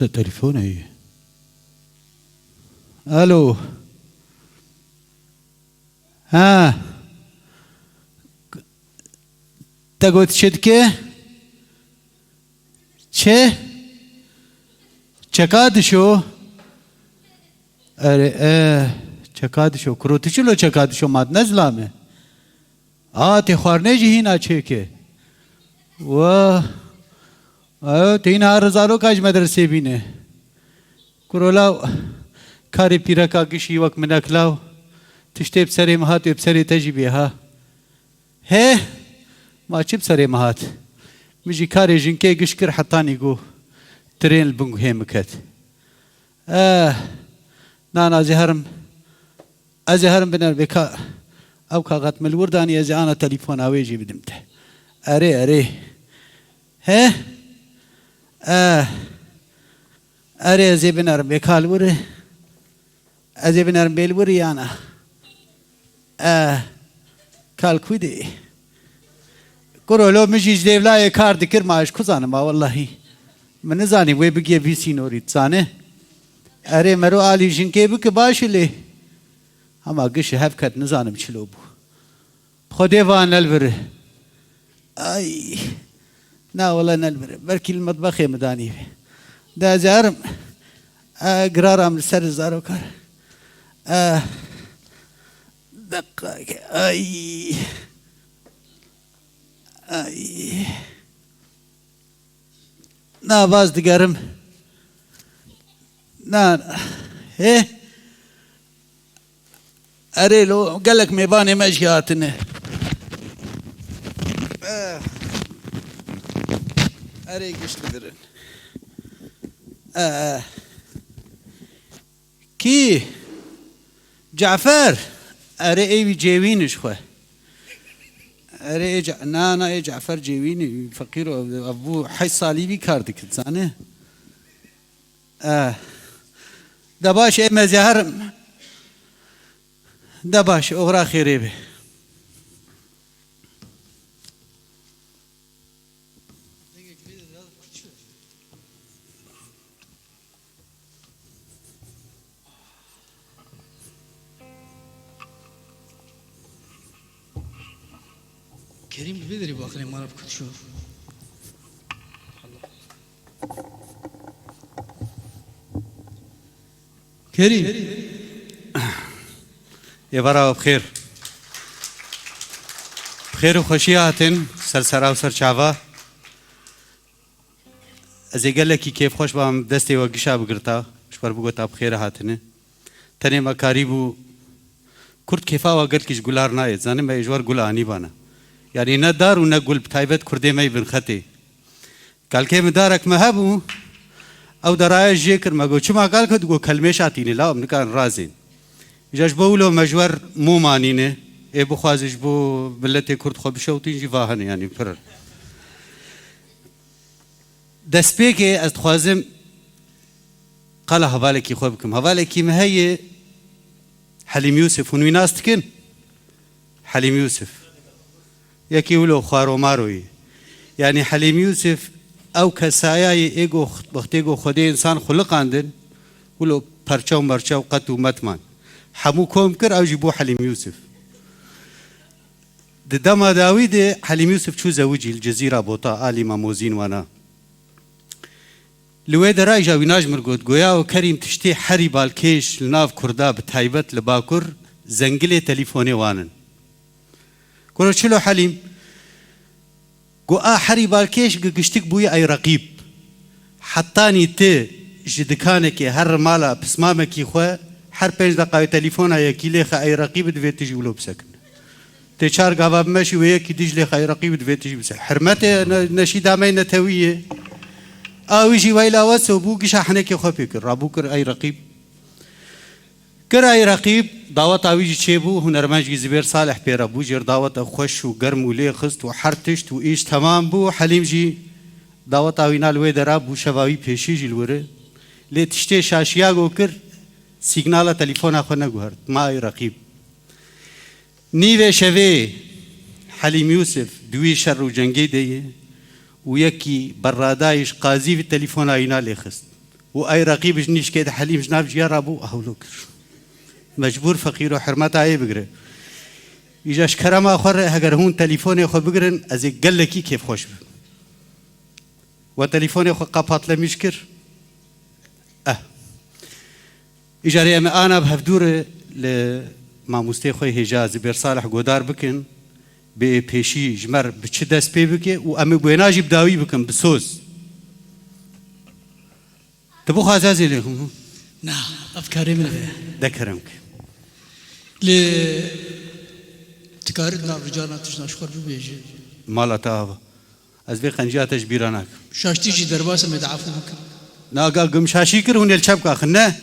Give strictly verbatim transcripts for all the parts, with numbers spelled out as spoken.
Te telefon heye. Alo. Ha. Te got çi dike? Çi? Çeka dişo? Erê, e, çeka dişo. Kuro tu çilo çeka dişo mat ne zilame? A, tê xwarinê jî hîna çêke. Wa. Ew, tê hîna rizaroka ji medresê bîne. Kuro law, karê pîreka gişî wek minek law. Tiştê bi serê min hat, wê bi serê te jî bê ha. He? Ma çi bi serê min hat? Min jî karê jinkê giş kir heta nîgo tirên li bin guhê min ket. Eh, nana ez ê herim, ez ê herim binerim vê ka, ew kaxet min li wir danî, ez ê ana telefona wê jî bidim te. Erê, erê. He? Eh. Erê, ez ê binerim vê ka li wir e. Ez ê binerim bê li wir yana. Eh, kal ku dê. Kuro lo min jî ji dêvlayê kar dikir, ma ez ku zanim a wellahî. Min nizanî wê bigiye vî sînorî, dizane. Erê, mero alî jinkê bike baş e lê. Hema giş hev ket, nizanim çilo bû. Xwedê va ne li vir e. Ay. Na wele ne li vir e. Belkî li metbexê min danî be. De ez ê herim. E, girara min li ser zarokar. E, deqayeke. Ay. Ay. Na vaz digerim. Na. He. Erê lo gelek mêvanê me jî hatine. Eh. Erê giş li vir in. Eh. Kî? Cafer. Erê ê wî cêwîn ji xwe. Erê ê Ce-, na, na, ê Cafer cêwîn e, feqîr o, ev bû heşt salî vî kar dikir, zane? Eh. De baş, ê me zî herim. De baş, oxira xêrê be. Kerîm, li vê derê baqilê mala bi kut şo. Kerîm. Êvara we bi xêr. Bi xêr û xweşî hatin, ser sera û ser çava. Ez ê gelekî kêfxweş bam, destê we gişa bigirta, ji ber bigota bi xêr hatine. Tenê me karîbû, Kurd kêfa we gelkî ji gular nayê. Zanim me ê ji wer gul anîbana. Yanî ne dar û ne gul, bi taybet Kurdê me yê binxetê. Kalkê min darek me hebû, ew daraye jê kir, me got, "Çima kalko?" Digot, "Kelmêşa tînî, la em nikarin razên." Îja ji bo wilo me ji wer mûm anîne, ê bixwazî ji bo miletê Kurd xwe bişewtîn jî va hene, yanî pir. Destpêkê ez dixwazim qala hevalekî xwe bikim. Hevalekî min heye, Helîm Yûsif, hûn wî nas dikin? Helîm Yûsif. Yekî wilo xwaromaroyê. Yanî Helîm Yûsif ew kesayayê êgo wextê go Xwedê însan xuliqandin, wilo perçe û merçe û qet û met man. Hemû kom kir, ew jî bû Helîm Yûsif. Di dema dawî de Helîm Yûsif çû zewicî li Cizîra Bota, alî Mamozîn wana. Li wê dera îja wîna ji min got, goya û Kerîm tiştê herî balkêş li nav Kurda, bi taybet li Bakur, zengilê telîfonê wan in. Kuro çilo Helîm? Go a herî balkêş gi giştik bûye ey reqîb. Hetanî ti ji dikanekê her mala pismamekî xwe her pênc deqayê telîfona yekî lêxe ey reqîb divê tu jî wilo bisekin. Tê çar gava bimeşî wê yekî dij lê xeyra qî bi divê tij bise. Hermetê ne-, neşîda me netewî ye. A wî jî weyla weso bû, gişa henekê xwe pê kir. Rabû kir ey reqîb. Kir ey reqîb, daweta wî jî çêbû, hunermend jî Zibêr Salih pê re bû, jêr daweta xweş û germ û lê xist û her tişt û îş temam bû. Helîm jî daweta wî na li wê dera bû, şeva wî pêşî jî li wir e. Lê tiştê şaşiya go kir, sîgnala telefona xwe neguhert. Ma ey reqîb. Nîvê şevê Helîm Yûsif di wî şer û cengê de ye û yekî berradayî ji qazî vî telefona wîna lê xist. û ey reqîb ji nîşkê de Helîm ji nav ciya re bû, hewlo kir. Mecbûr feqîr û hurmeta ê bigire. Îja ji kerema xwe re, heger hûn telîfonê xwe bigirin, ez ê gelekî kêfxweş bim. We telîfonê xwe qapatlemîş kir? Eh. Îcarê em ê ana bi hevdû re li mamosteyê xwe hêja Zibêr Salih godar bikin, bê pêşî ji me re bi çi dest pê bike û em ê bi wêna jî bi dawî bikin, bi soz. Tu bixwaze ez ê lê xim? Na, ev karê min e. De kerem ke. Lê tu karî di nav ricalan tişta ji xwe bibêjî. Mala te ava. Ez vê qenciya te ji bîra nakim. Şaştî jî derbas e, me de efû bikin. Na, ga gim şaşî kir, hûn ê li çepka xin, ne?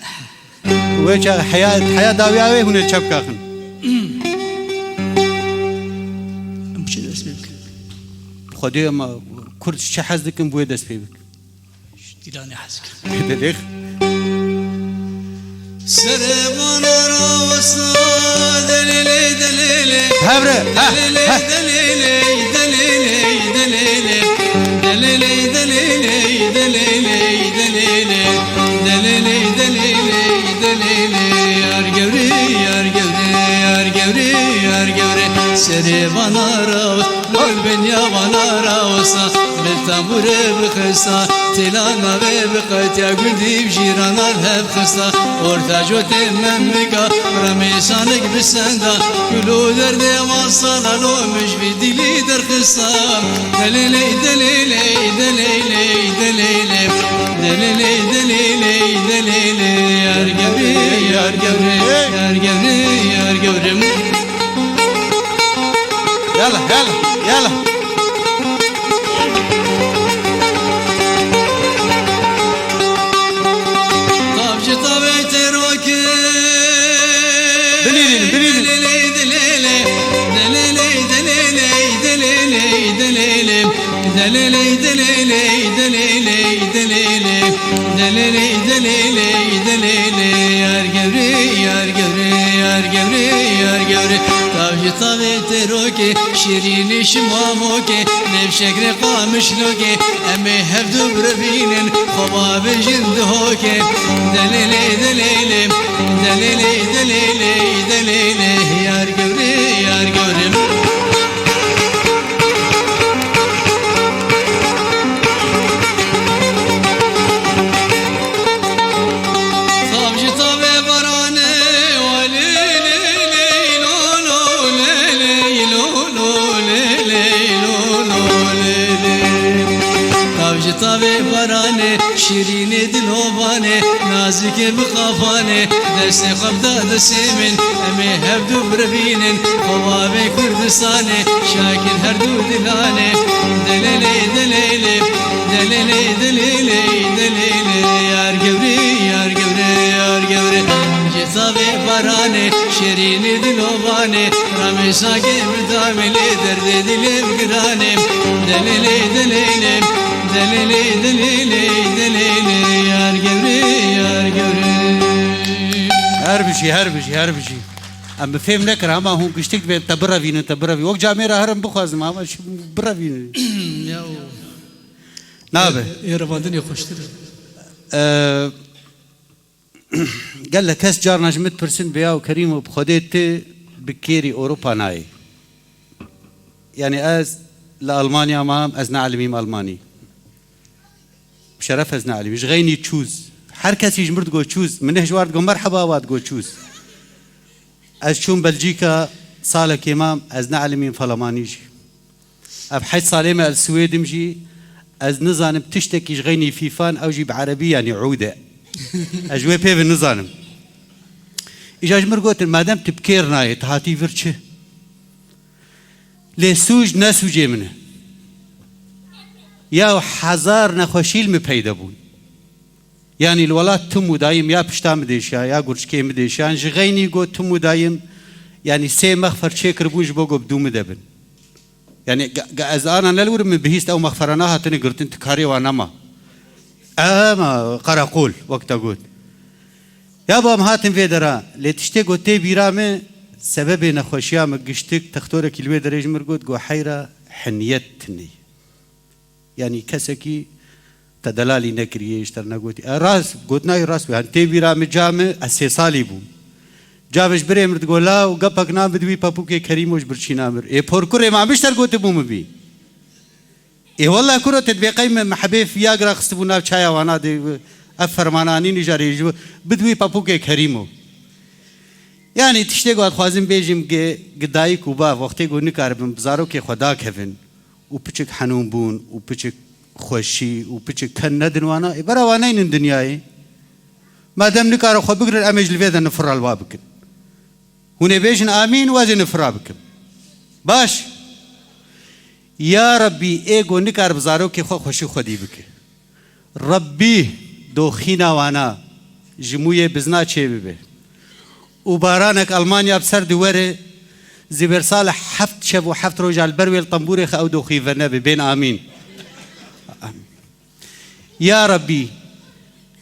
Wê ça heya, heya dawiya wê hûn ê li çepka xin. Em çi dest pê bikin? Xwedê em Kurd çi hez dikin, bi wê dest pê bikin. Dîlanê hez kir. Dilêx. Serê vana rawesta, delîlê, delîlê. Hevre, ha, delîlê, ha. Delîlê, delîlê, delîlê. Delîlê, delîlê, delîlê, delîlê. Delîlê, delîlê, delîlê. Yar gewrê, yar gewrê, yar gewrê, yar gewrê. Serê vana rawesta. Lol benya vana rawesta, bi tambûrê bixista, têla navê bi qetiya gundî bi jîrana li hev xista. Orta cotê memlika, remêsanik bi senda, kul û derdê wan sala lo min ji vî dîlî derxista. Delîlê, delîlê, delîlê, delîlê. Delîlê, delîlê, delîlê. Yar gewrê, yar gewrê, yar gewrê, yar gewrê. Yala, yala, yala. Tavcı tavê têrokê. Bilîlîn, bilîlîn. Delîlê, delîlê, delîlê, delîlê, delîlê. Delîlê, delîlê, delîlê, delîlê. Delîlê, delîlê, delîlê. Yar gewrê, yar gewrê, yar gewrê, yar gewrê. Tavcı tavê têrokê, şirînî şima mokê, nêv şekrê qamişlokê, em ê hevdu birevînin, xwe bavêjin dihokê. Delîlê, delîlê, delîlê, delîlê, delîlê, yar gewrê, yar gewrê. Tav ji tavê baranê, wa lê, lê, lê, lo, lo, lê, lê, lo, lo, lê, lê, lo, lo, lê, lê. Tav ji tavê baranê, şirînê dilovanê, nazikê bi qafanê, destê xwe bida destê min, em ê hevdu birevînin, xwe bavê Kurdistanê, şakin herdu dilanê. Delelê, delelê, delelê, delelê, delelê, yar gewrê, yar gewrê, yar gewrê. Ji tavê baranê, şirînê dilovanê, ramêsakê bi damê lê derdê dilê bi giranê. Delelê, delelê, delelê, delelê, delelê, yar gewrê, yar gewrê. Her bijî, her bijî, her bijî. Em bi fêm nekir, hema hûn giştik dibên te birevînin, te birevînin. Wek camêra herin bixwazim, hema şi birevînin. Ya o. Nabe. Ê, ê revandinê xweştir e. Ee, Gelek kes carna ji min dipirsin, bê ya Kerîmo, bi Xwedê tu bi kêrî Ewropa nayê. Yani ez li Almanya mam, ez neelimîm Almanî. Bi şeref ez neelimîm. Ji xeynî çûz. Her kesî ji mir digot çûz. Min ji war digot merheba, wa digot çûz. Ez çûm Belcîka, salekê mam, ez neelimîm Falamanî jî. Ev heşt salê me li Swêd im jî, ez nizanim tiştekî ji xeynî fîfan, ew jî bi erebî, yanî ûd e. Ez ji wê pê ve nizanim. Îja ji mir gotin, madem tu bi kêr nayê, tu hatî vir çi? Lê sûc ne sûcê min e. Ya hezar nexweşî li min peyde bûn. Yanî li welat tim û dayim ya pişta min dêşiya, ya gurçikê min dêşiyan. Ji xeynî got tim û dayim, yanî sê mexfer çêkiribûn ji bo ku bi dû min de bin. Yani, ga, ga ez ana ne li wir, min bihîst ew mexfera nehatine girtin, tu karê wan nema. Ema qereqol, wek te got. Ya ba em hatin vê dera, lê tiştê got tê bîra min, sebebê nexweşiya min giştik, textorekî li wê derê ji mir got, got heyra hiniyet tinê. Yani kesekî Te delalî nekiriye, ji te re negotî. E, rast, gotina wî rast bû. Yanî tê bîra min, ca min, ez sê salî bûm. Ca min ji birê min digot, la û gepek nan bidî wî pepûkê Kerîmo ji birçîna min. Ê porkurê ma min ji te re gotibû min bî. Ê wele kuro, te dibê qey min mehebê Viagra xistibû nav çaya wana de, ev fermana nînî jarê ji bidî wî pepûkê Kerîmo. Yanî tiştê ku ez dixwazim bêjim, gi, gi dayik û bav wextê ku nikaribin bi zarokê xwe dakevin û piçik henûn bûn û piçik xweşî û piçik ken nedin wana, ê bera wan neynin dinyayê. Madem nikare xwe bigrin, em ê ji li vê de nifira li wa bikin. Hûn ê bêjin amîn û ez ê nifira bikim. Baş. Ya Rebbî, ê ku nikare bi zarokê xwe xweşî xwedî bike. Rebbî, doxîna wana ji mûyê bizna çêbibe. Û baranek Almanya bi ser di were, Zîbêr Salih heft şev û heft roja li ber wê li tembûrê xe ew doxî venebe. Bên amîn. Ya Rebbî,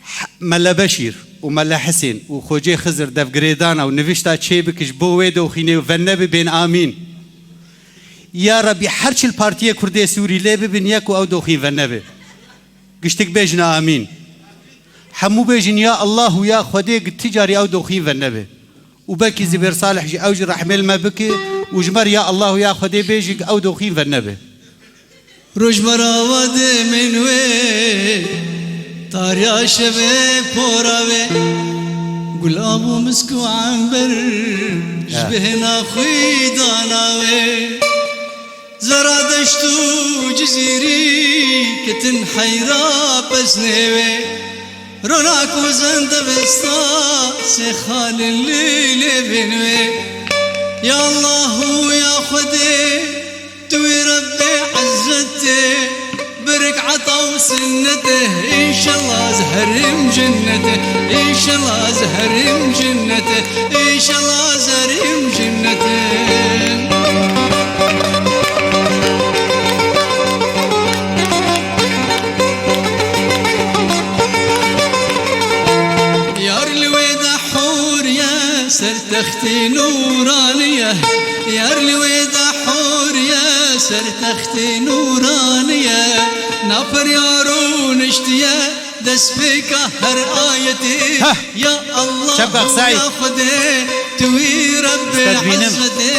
H-, Mele Beşîr û Mele Hisên û Xocê Xizir devgirêdana û nivişta çêbike ji bo wê doxînê û venebe. Bên amîn. Ya Rebbî, her çi li Partiyê Kurdê Sûrî lê bibin yek û ew doxîn venebe. Giştik bêjin amîn. Hemû bêjin ya Allah û ya Xwedê, gi ti carî ew doxîn venebe. Û belkî Zibêr Salih jî, ew jî rehmê li me bike û ji me re ya Allah û ya Xwedê bêjin, ew doxîn venebe. Roj bera we demên wê, tariya şevê pora wê, gulab û misk û ember ji bêhna xwî dana wê. Zera deşt û Cizîrî ketin heyra pesnê wê. Ronak û zende vesta sê xalin lê lêvên wê. Ya Allahu ya Xwedê, tu wî Rebbê Ezzetê, bi rik'eta û sinnetê, înşallah ez herim cennetê, înşallah ez herim cennetê. Înşallah ez herim cennetê. Yar li wê de hûr ye, ser textê nûranî ye. Yar li wê de hûr ye, ser textê nûranî ye. Naper yar û niştiye. Destpêka her ayetê, Heh. Ya Allah, Çep Bexsayî. Ya Xwedê, tu wî Rebbê Estad bînim. Ezzetê,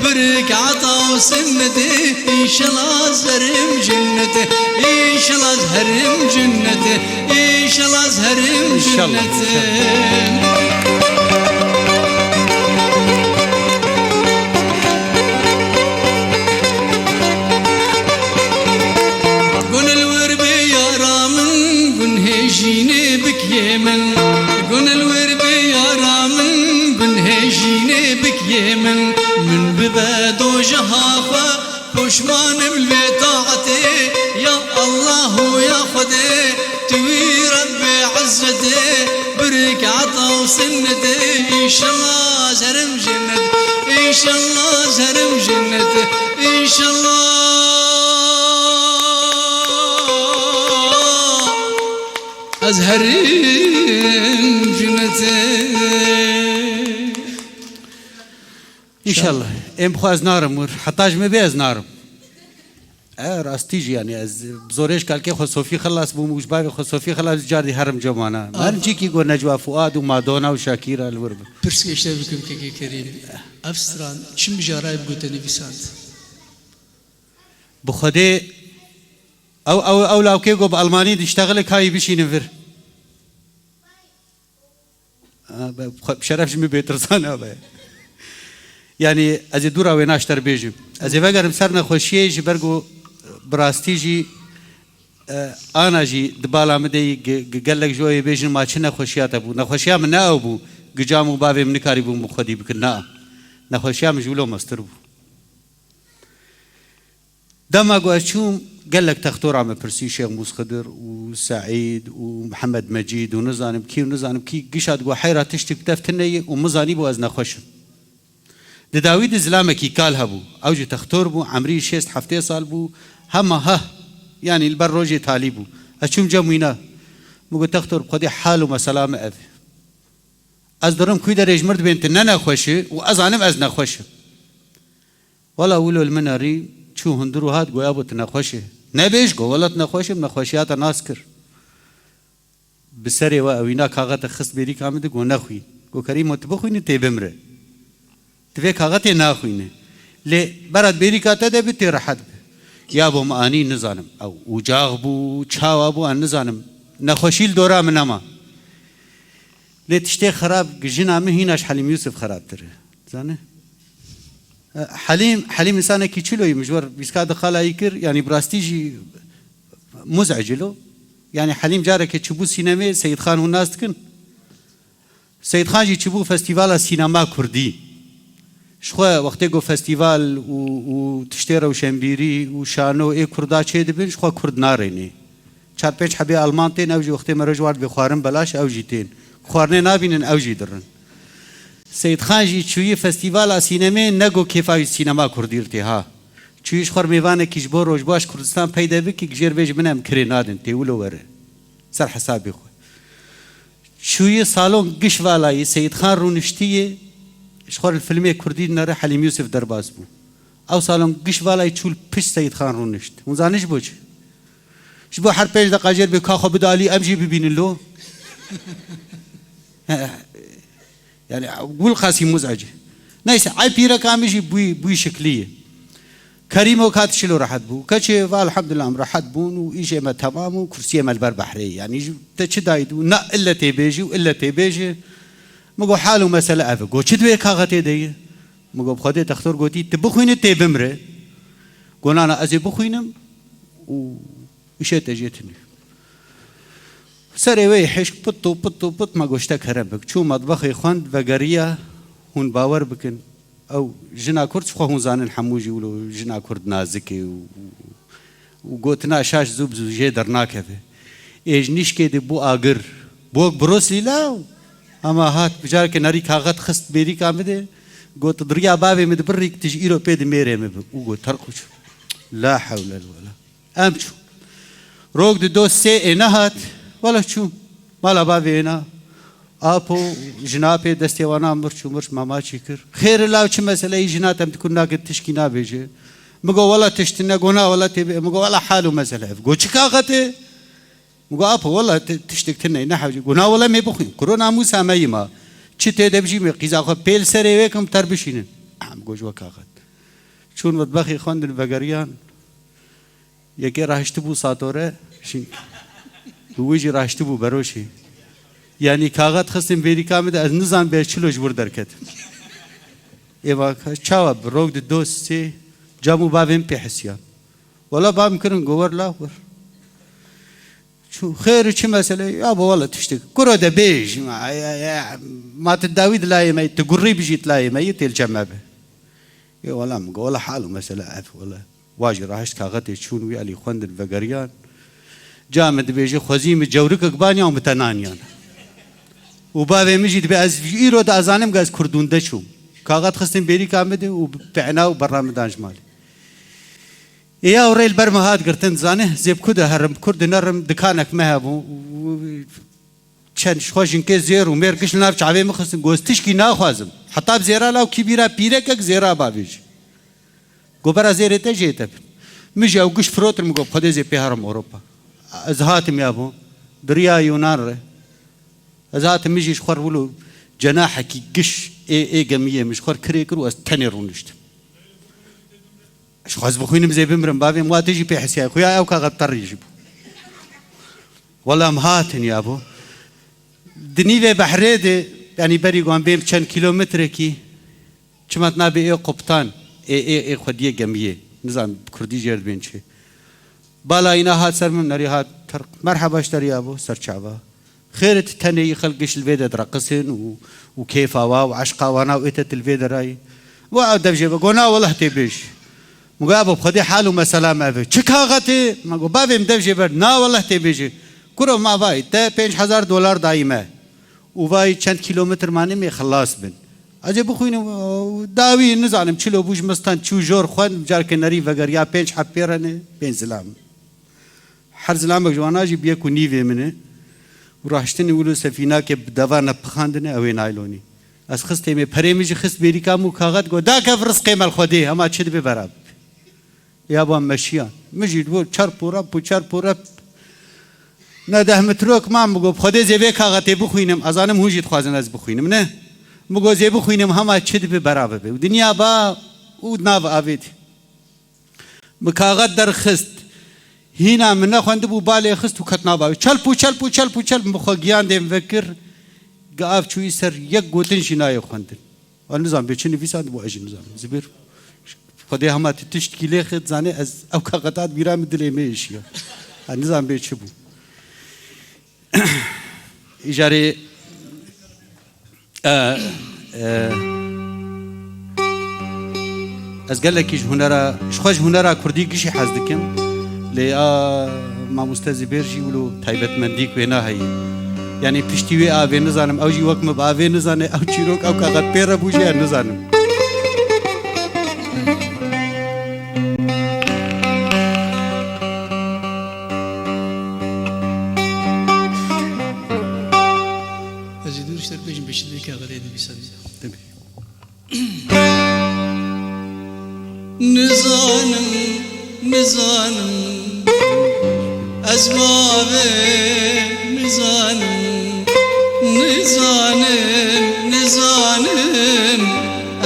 bi rik'eta û sinnetê, înşallah ez herim cennetê, înşallah ez herim cennetê, înşallah ez herim İnşallah, cennetê. İnşallah. Gunil wir bê yara min, gun hêjînê bikiyê min. Gunil wir bê yara min, gun hêjînê bikiyê min. Min bibe dojeha xwe, poşmanim li vê taetê. Ya Allahu ya Xwedê, tu wî Rebbê Ezzetê, bi rik'eta û sinnetê, înşallah ez herim cennet, înşallah ez herim cennet, înşallah ez herim cennetê. Înşallah. Em xwe ez narim wir. Heta ji min bê ez narim. E, rastî jî, yanî ez bi zorê ji kalkê xwe Sofî xilas bûm û ji bavê xwe Sofî xilas, car dî herim cemana. Aferin. Merincîkî got Necwa Fuad û Madonna û Şakîra li wir bin. Pirsgê ji te bikim kekê Kerîm. Ev stran çi mijarayê bi gote nivîsand? Bi Xwedê ew, ew, ew lawkê got bi Almanî diştexile kayî bişînin vir. Ha, be, xwe, şeref ji min bêtirsan e be. Yanî ez ê dûra wê naş te re bêjim. Ez ê vegerim ser nexweşiyê, ji ber ku bi rastî jî, e, ana jî di bala min de yî, gi-, gi-, gelek ji wê bêjin ma çi nexweşiya te bû. Nexweşiya min ne ew bû, gi cam û bavê min nikarîbûn bi xwedî bikin. Na. Nexweşiya min ji wilo mestir bû. Dema ku ez çûm, gelek textora me pirsî, Şêx Mûs Xidir û Seîd û Mihemed Mecîd û nizanim kî û nizanim kî, gişa digot, heyra tiştik bi tev tune ye û min zanîbû ez nexweş im. Di dawî de zilamekî kal hebû. Ew jî textor bû, emrî şêst heftê sal bû, hema heh, yanî li ber rojê talî bû. Ez çûm cem wîna. Min got, textor, bi Xwedê hal û mesela min ev e. Ez dirim ku derê ji mir dibên tu ne nexweş î û ez zanim ez nexweş im. Wela wilo li min erî çû hundir û hat, goya bo tu nexweş î. Nebêj, go, wela tu nexweş im, nexweşiya te nas kir. Bi serê we ewîna kaxete xist bêrîka min de, got, "Nexwîn." Got, "Kerîmo, tu bixwînî tê bimre. Tu vê kaxetê naxwîne. Lê berat bêrîka te de bi tê rehet bi." Ya bo min anî nizanim. Ew ucax bû, çawa bû, an nizanim. Nexweşî li dora min nema. Lê tiştê xerab, jina min hîna ji Helîm Yûsif xerabtir e. Zanî? E, Helîm, Helîm însanekî çilo ye, min ji we re vîska di xala yî kir, yanî bi rastî jî muzecî lo. Yanî Helîm carekê çûbû sînemê, Seyîd Xan hûn nas dikin? Seyîd Xan jî çûbû festîvala sînema kurdî. Ji xwe wextê ku festîval û, û tiştê rewşenbîrî û şano ê kurda çê dibin, ji xwe kurd narênê. Çar pênc hebê Alman tên, ew jî wextê me re ji wan dibê xwarin belaş, ew jî tên. Xwarinê nabînin, ew jî dirin. Seyîd Xan jî çûyî festîvala sînemê, ne ku kêfa wî sînema kurdî re tê ha. Çûyî ji xwe re mêvanekî ji bo rojbaş Kurdistan peyde bikî, jêr bê ji min em kirê nadin, tê wilo were. Ser hesabê xwe. Çûyî salon giş valayî, Seyîd Xan rûniştiyê, ji xwe re filmê kurdî dinere, Helîm Yûsif derbas bû. Ew salon giş valayî çû li pişt Seyîd Xan rûnişt. Hûn zanin ji bo çi? Ji bo her pênc deqa jêr bê ka xwe bide alî, em jî bibînin lo. Yani, wilqasî muzecî. Neyse, ey pîreka min jî bûyî, bûyî şiklî ye. Kerîmo kat çilo rehet bû. Keçê ve elhamdulillah em rehet bûn û îşê me temam û kursiyê me li ber behrê. Yani, ji, te çi dayî dû? Na ille tê bêjî û ille tê bêjî. Min got, "Hal û mesele ev e." Got, "Çi di wê kaxetê de ye?" Min got, "Bi Xwedê textor gotî, tu bixwîne tê bimre." Got, "Na, na, ez ê bixwînim û îşê te jê tune." Serê wê hişk pit û pit û pit, me got, "Ji te kerem bik." Çû metbexê xwend, vegeriya, hûn bawer bikin. Ew jina kurd, ji xwe hûn zanin hemû jî wilo jina kurd nazik e û, û gotina şaş zû bi zû jê dernakeve. Ê ji nîşkê de bû agir. Bû wek Bruce Lee law. Ama hat, bi carekê nerî kaxet xist bêrîka min de. Got, "Di riya bavê min de birîk, tu ji îro pê di mêrê min bi." Û got, "Terqûç." La hewle wela. Em çû. Rok di do sê ê nehat. Wela çû. Mala bavê êna. Apo, jina pê destê wana mirç û mirç mamaçî kir. Xêr law, çi mesele ye, jina te em dikun nake, tişkî nabêje. Min got, "Wela tişt tune." Got, "Na, wela tê bê." Min got, "Wela hal û mesele ev." Got, "Çi kaxet e?" Min got, "Apo, wela ti-, tiştek tune ye, ne hewce." Got, "Na, wela mê bixwîn. Kuro namûsa me yî ma. Çi tê de bijî me, qîza xwe pê li serê wê kim ter bişînin." Em got, "Ji we kaxet." Çûn metbexê xwendin vegeriyan. Yekê rahiştibû satore, şîn. Û wî jî rahiştibû beroşê. Yanî kaxet xistin bêrîka min de, ez nizan bê çilo ji wir derketim. Êva ka-, çawa bi rok di do sê cam û bavên pê hisiyan. Wela bavim kirin, got, "Wer la wir." Çû, "Xêr, çi mesele ye?" "Ya bo, wela tiştek." "Kuro de bêj, ma, ya, ya, ma tu dawî dilayê me, tu gurrî bijî dilayê me, yê têlçe me bi." Ê wela min got, "Wela hal û mesele ev, wela." Wa jî rahişt kaxetê çûn wî elî xwendin vegeriyan. Ca min dibêje, "Xwezî min cewrikek baniyan û min te naniyan." Û bavê min jî dibê, "Ez îro de azanim, ez kurdûn de çûm." Kaxet xistin bêrîka min de û pêna û berra min dan ji malê. Ê ya rê li ber min hat girtin, zanî, zê bi ku de herim, kur de nerim, dikanek me hebû. Çend ji xwe jinkê zêr û mêr giş li nav çavê min xistin, got, "Tişkî naxwazim. Heta bi zêra law kî bîra pîrekek zêra bavêjî." Got, "Bera zêrê te jê te bin." Min jî ew giş firotin, min got, "Xwedê zê pê herim Ewropa." Ez hatim ya bo, di riya Yunan re. Ez hatim, min jî ji xwe re wilo cenahekî giş ê, ê gemiyê min ji xwe re kirê kir û ez tenê rûniştim. Ji xwe ez bixwînim zê bimrim, bavê min wa tê jî pê hesiyayê. Xuya ew kaxet terî jî bû. Wela em hatin ya bo. Di nîvê behrê de, yanî berî wan bêm çend kîlometrekî, çima nabê ê qoptan, ê, ê, ê xwediyê gemiyê. Nizam bi kurdî jêr dibên çi. Bala îna hat ser min, nerî hat terq. Merheba ji te re ya bo, ser çava. Xêr e, tu tenê yî, xelk giş li vê de direqisin û, û kêfa wa û eşqa wana û ê te tu li vê de rayî. Wa ew dev jê be, go, "Na weleh tê bêj." Min go, "Abo, bi Xwedê hal û mesela me ev e." "Çi kaxetê?" Me go, "Bavê min dev jê ber." "Na weleh tê bêjê." "Kuro ma vay, te pênc hezar dolar dayî me. Û vay çend kîlometr mane me xilas bin. Ez ê bixwînim, dawî nizanim çilo bû ji min stand çû jor xwend, carke nerî vegeriya pênc heb pê re ne, pênc zilam." Her zilamek ji wana jî bi yek û nîvê min e. Û rahiştinê wilo sefînakê bi deva nepixandine, ew ê naylonî. Ez xistê me, perê min jî xist bêrîka min û kaxet got, "Da kev rizqê me li Xwedê, hema çi dibe bera bibe." Ya ban meşiyan. Min jî bo çar porep û çar porep Ne deh mitrok man, min got, bi Xwedê zê vê kaxetê bixwînim, ez zanim hûn jî dixwazin ez bixwînim, ne? Min got, zê bixwînim, hema çi dibe bera bibe. Û dinya ba û di nav avê de. Min kaxet derxist. Hîna min nexwendibû, balê xist û ket nav avê. Çelp û çelp û çelp û çelp min bi xwe giyan dêm vekir. Gi av çûyî ser, yek gotin jî nayê xwendin. Wan nizam bê çi nivîsandibû, ez jî nizam. Zibêr, Xwedê hema tu tiştkî lê xit, zanê ez ew kaxeta bîra min dilê me êşiya. Ez nizam bê çi bû. Îcarê, e, e, ez gelekî ji hunera, ji xwe ji hunera kurdî gişî hez dikim. Lê a mamoste Zibêr jî wilo taybetmendîk wê naheyî. Yanî piştî wê avê nizanim, ew jî wek min bi avê nizane, ew çîrok, ew kaxet pê re bû jî ez nizanim. Ez ê dûr ji te bêjim, pêşî vê kaxetê nivîsandî. Tabii. Nizanim, nizanim, ez bavê nizanim. Nizanim, nizanim,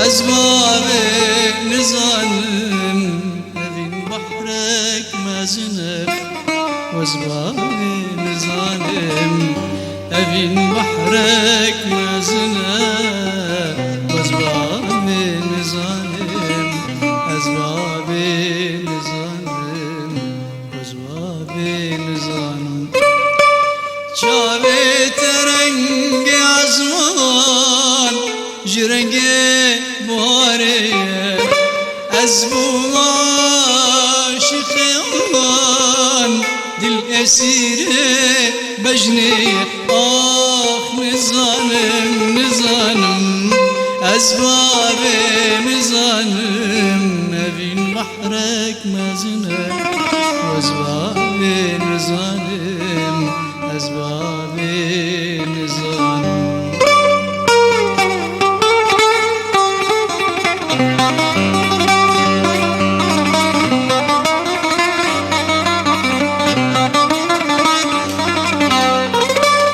ez bavê nizanim. Evîn behrek mezin e, ez bavê nizanim. Evîn behrek mezin e, ez bavê nizanim. Ez bavê nizanim. Ez bavê nizanim. Çavê te rengê ezman ji rengê buharê ye. Ez bûm aşiqê wan, dil esîrê bejnê ye. Ax nizanim, nizanim, ez bavê nizanim. Evîn behrek mezin e, ez bavê nizanim, ez bavê nizanim.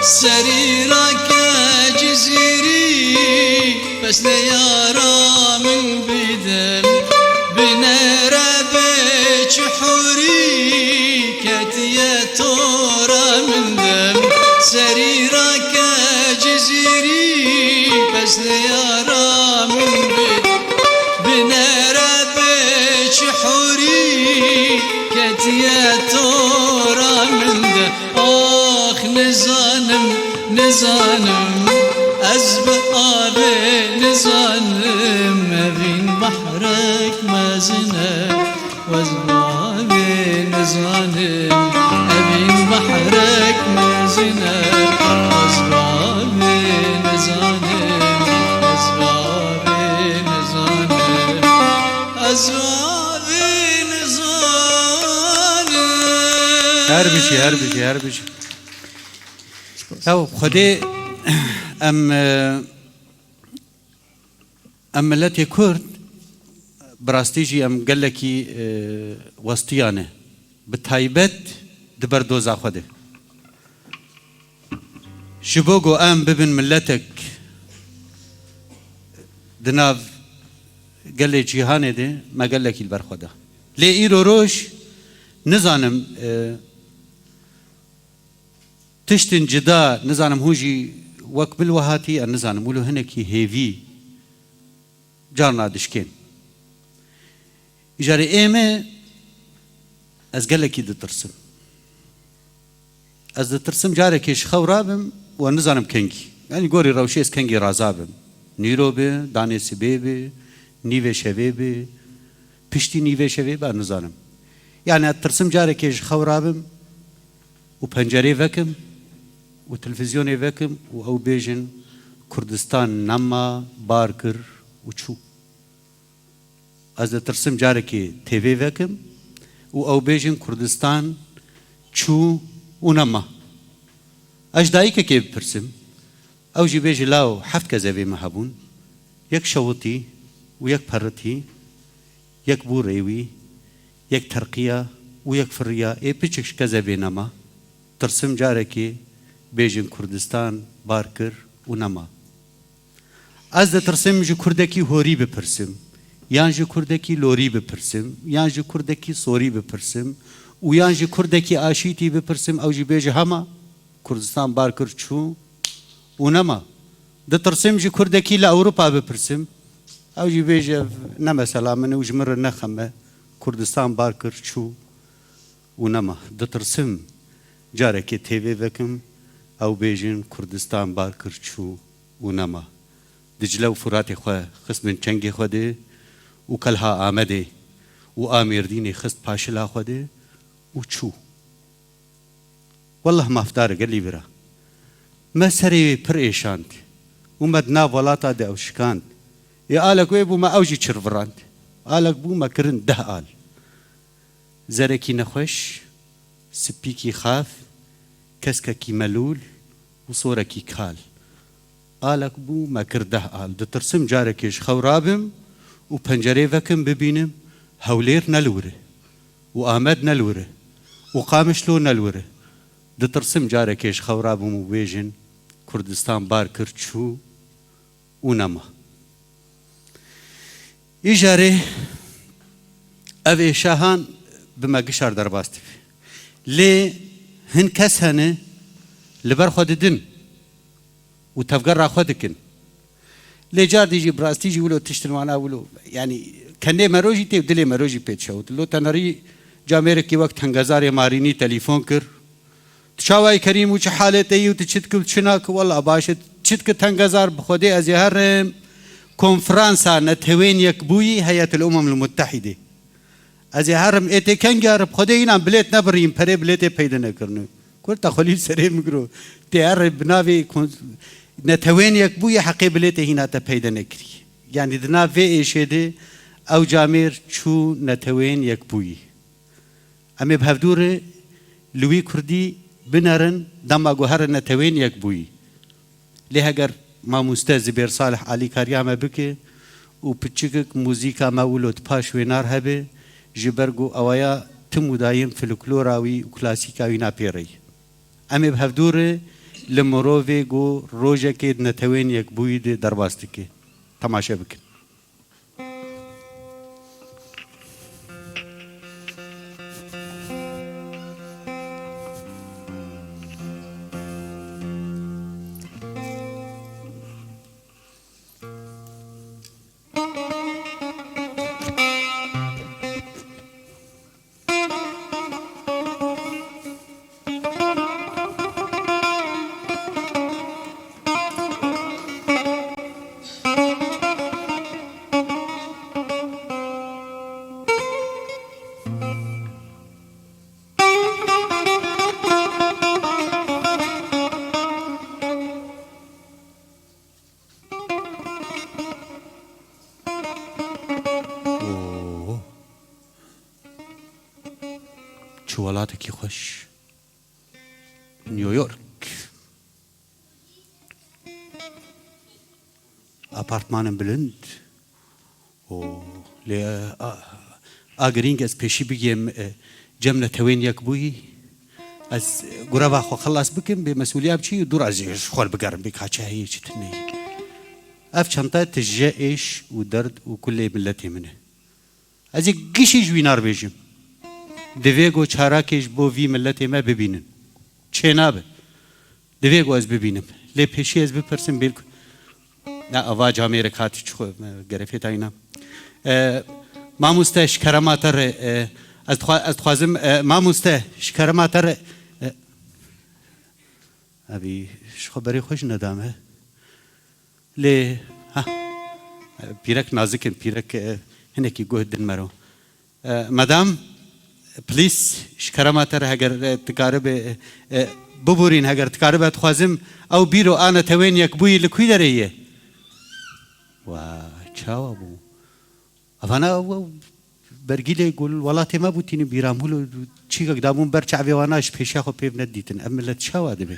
Serî rake Cizîrî, pesnê yara min bidin. Binêre bê çi hûrî ketiye tora min dem. Serî rake Cizîrî, pesnê yara min bidin. Binêre bê çi hûrî ketiye tora min dem. Ax nizanim, nizanim, ez bi avê nizanim. Evîn behrek mezin e, ez bi avê nizanim. Evîn behrek mezin e, ez bi avê nizanim. Ez bi avê nizanim. Ez bi avê nizanim. Her bijî, her bijî, her bijî. Ew Xwedê, em, e, em miletê Kurd, bi rastî jî em gelekî, e, westiya ne. Bi taybet di ber doza xwe de. Ji bo ku em bibin miletek di nav gelê cîhanê de, me gelekî li ber xwe da. Lê îro roj nizanim, e, Tiştên cida, nizanim hûn jî wek min li we hatî, ez nizanim, wilo hinekî hêvî carna dişkên. Îcarê ê me, ez gelekî ditirsim. Ez ditirsim carekê ji xew rabim û ez nizanim kengî. Yanî gorî rewşê ez kengî raza bim. Nîro bi, danê sibê bi, nîvê şevê bi, piştî nîvê şevê bi, ez nizanim. Yanî ez ditirsim carekê ji xew rabim, û pencerê vekim û televîzyonê vekim û ew bêjin, Kurdistan nema, bar kir û çû. Ez ditirsim carekê T V vekim û ew bêjin, Kurdistan çû û nema. Ez ji dayikekê bipirsim, ew jî bêje, law heft kezevê me hebûn, yek şewitî û yek peritî, yek bû rêwî, yek terqiya û yek firiya, ê piçek ji kezevê nema. Tirsim carekê bêjin Kurdistan bar kir û nema. Ez ditirsim ji kurdekî horî bipirsim, yan ji kurdekî lorî bipirsim, yan ji kurdekî sorî bipirsim û yan ji kurdekî aşîtî bipirsim, ew jî bêje hema Kurdistan bar kir çû û nema. Ditirsim ji kurdekî li Ewropa bipirsim, ew jî bêje ne mesela min û ji min re ne xem e, Kurdistan bar kir çû û nema. Ditirsim carekê têvê vekim, ew bêjin Kurdistan bar kir çû û nema. Dicle û Furatê xwe xistbin çengê xwe de û kelha Amedê û a Mêrdînê xist paşila xwe de û çû. Wellah mafdar gelî vira. Me serê wê pir êşand û me di nav welata de ew şikand. Ê alek wê bû me ew jî çirvirand. Alek bû me kirin deh al. Zerekî nexweş, spîkî xaf, keskekî melûl û sorekî kal. Alek bû me kir deh al. Ditirsim carekê ji xew rabim û pencerê vekim bibînim Hewlêr ne li wir e û Amed ne li wir e û Qamişlo ne li wir e. Ditirsim carekê ji xew rabim û bêjin Kurdistan bar kir çû û nema. Îjarê ev êşa han bi me gişar derbas dibe. Lê hin kes hene li ber xwe didin û tevgera xwe dikin. Lê cardî jî bi rastî jî wilo tiştin wana wilo, yanî kenê me rojî tê û dilê me rojî pê dişewit. Lo tenerî camêrekî wek tengezarê Marînî telîfon kir. Tu çawa yî Kerîm û çi halê te yî û tu çi dikî û çi nakî? Wela baş e. Çi dikî tengezar, bi Xwedê ez ê herim konferansa Netewên Yekbûyî Heyetil Umemil Muttehîdê. Ez ê herim ê tê kengî herim, bi Xwedê înan bilêt nebirîn, perê bilêtê peyde nekirine. Kurta xwelî serê min giro. Tê herim bi navê kon-, Netewên Yekbûyî heqê bilêtê hîna te peyde nekirî. Yanî di nav vê êşê de ew camêr çû Netewên Yekbûyî. Em ê bi hevdû re li wî kurdî binerin, dema ku here Netewên Yekbûyî. Lê heger mamoste Zibêr Salih alîkariya me bike û piçikik muzîka me wilo di paş wênar hebe, ji ber ku ewaya tim û dayim folklora wî û klasîka wî napê re ye. Em ê bi hevdû re li mirovê ku rojekê di Netewên Yekbûyî de derbas dike, temaşe bikin. Oo. Çi welatekî xweş. New York. Apartmanên bilind. Oo, lê, a, a girîng ez pêşî bigêm, e, cem Netewên Yekbûyî. Ez, e, gureva xwe xelas bikim, bê mesûliya biçî û dûr ez jî ji xwe bigerim, bê kaçe heye çi tune ye. Ev çente tije êş û derd û kulê miletê min e. Ez ê gişî ji wî nar bêjim. Divê ku çarakê ji bo vî miletê me bibînin. Çênabe. Divê ku ez bibînim. Lê pêşî ez bipirsim bêlk. Na, ava camêrek hat çi xwe, gerefê tayîna. E, mamoste ji kerema te re, e, ez dixwa-, ez dixwazim, e, mamoste ji kerema te re, e, evî ji xwe berê xwe jî nedame. Lê, ha, pîrek nazik in, pîrek, e, hinekî guh din mero. E, madam, please, ji kerema te re heger, e, dikaribe, e, e, biborîn, heger dikaribe, dixwazim ew bîro a Netewên Yekbûyî li kû derê ye? Wa, çawa bû? Evana ew, ew bergîlê ku li welatê me bû tînin bîra mûl û çîkek dabûn ber çavê wana ji pêşiya xwe pêv nedîtin. Ev milet çawa dibe?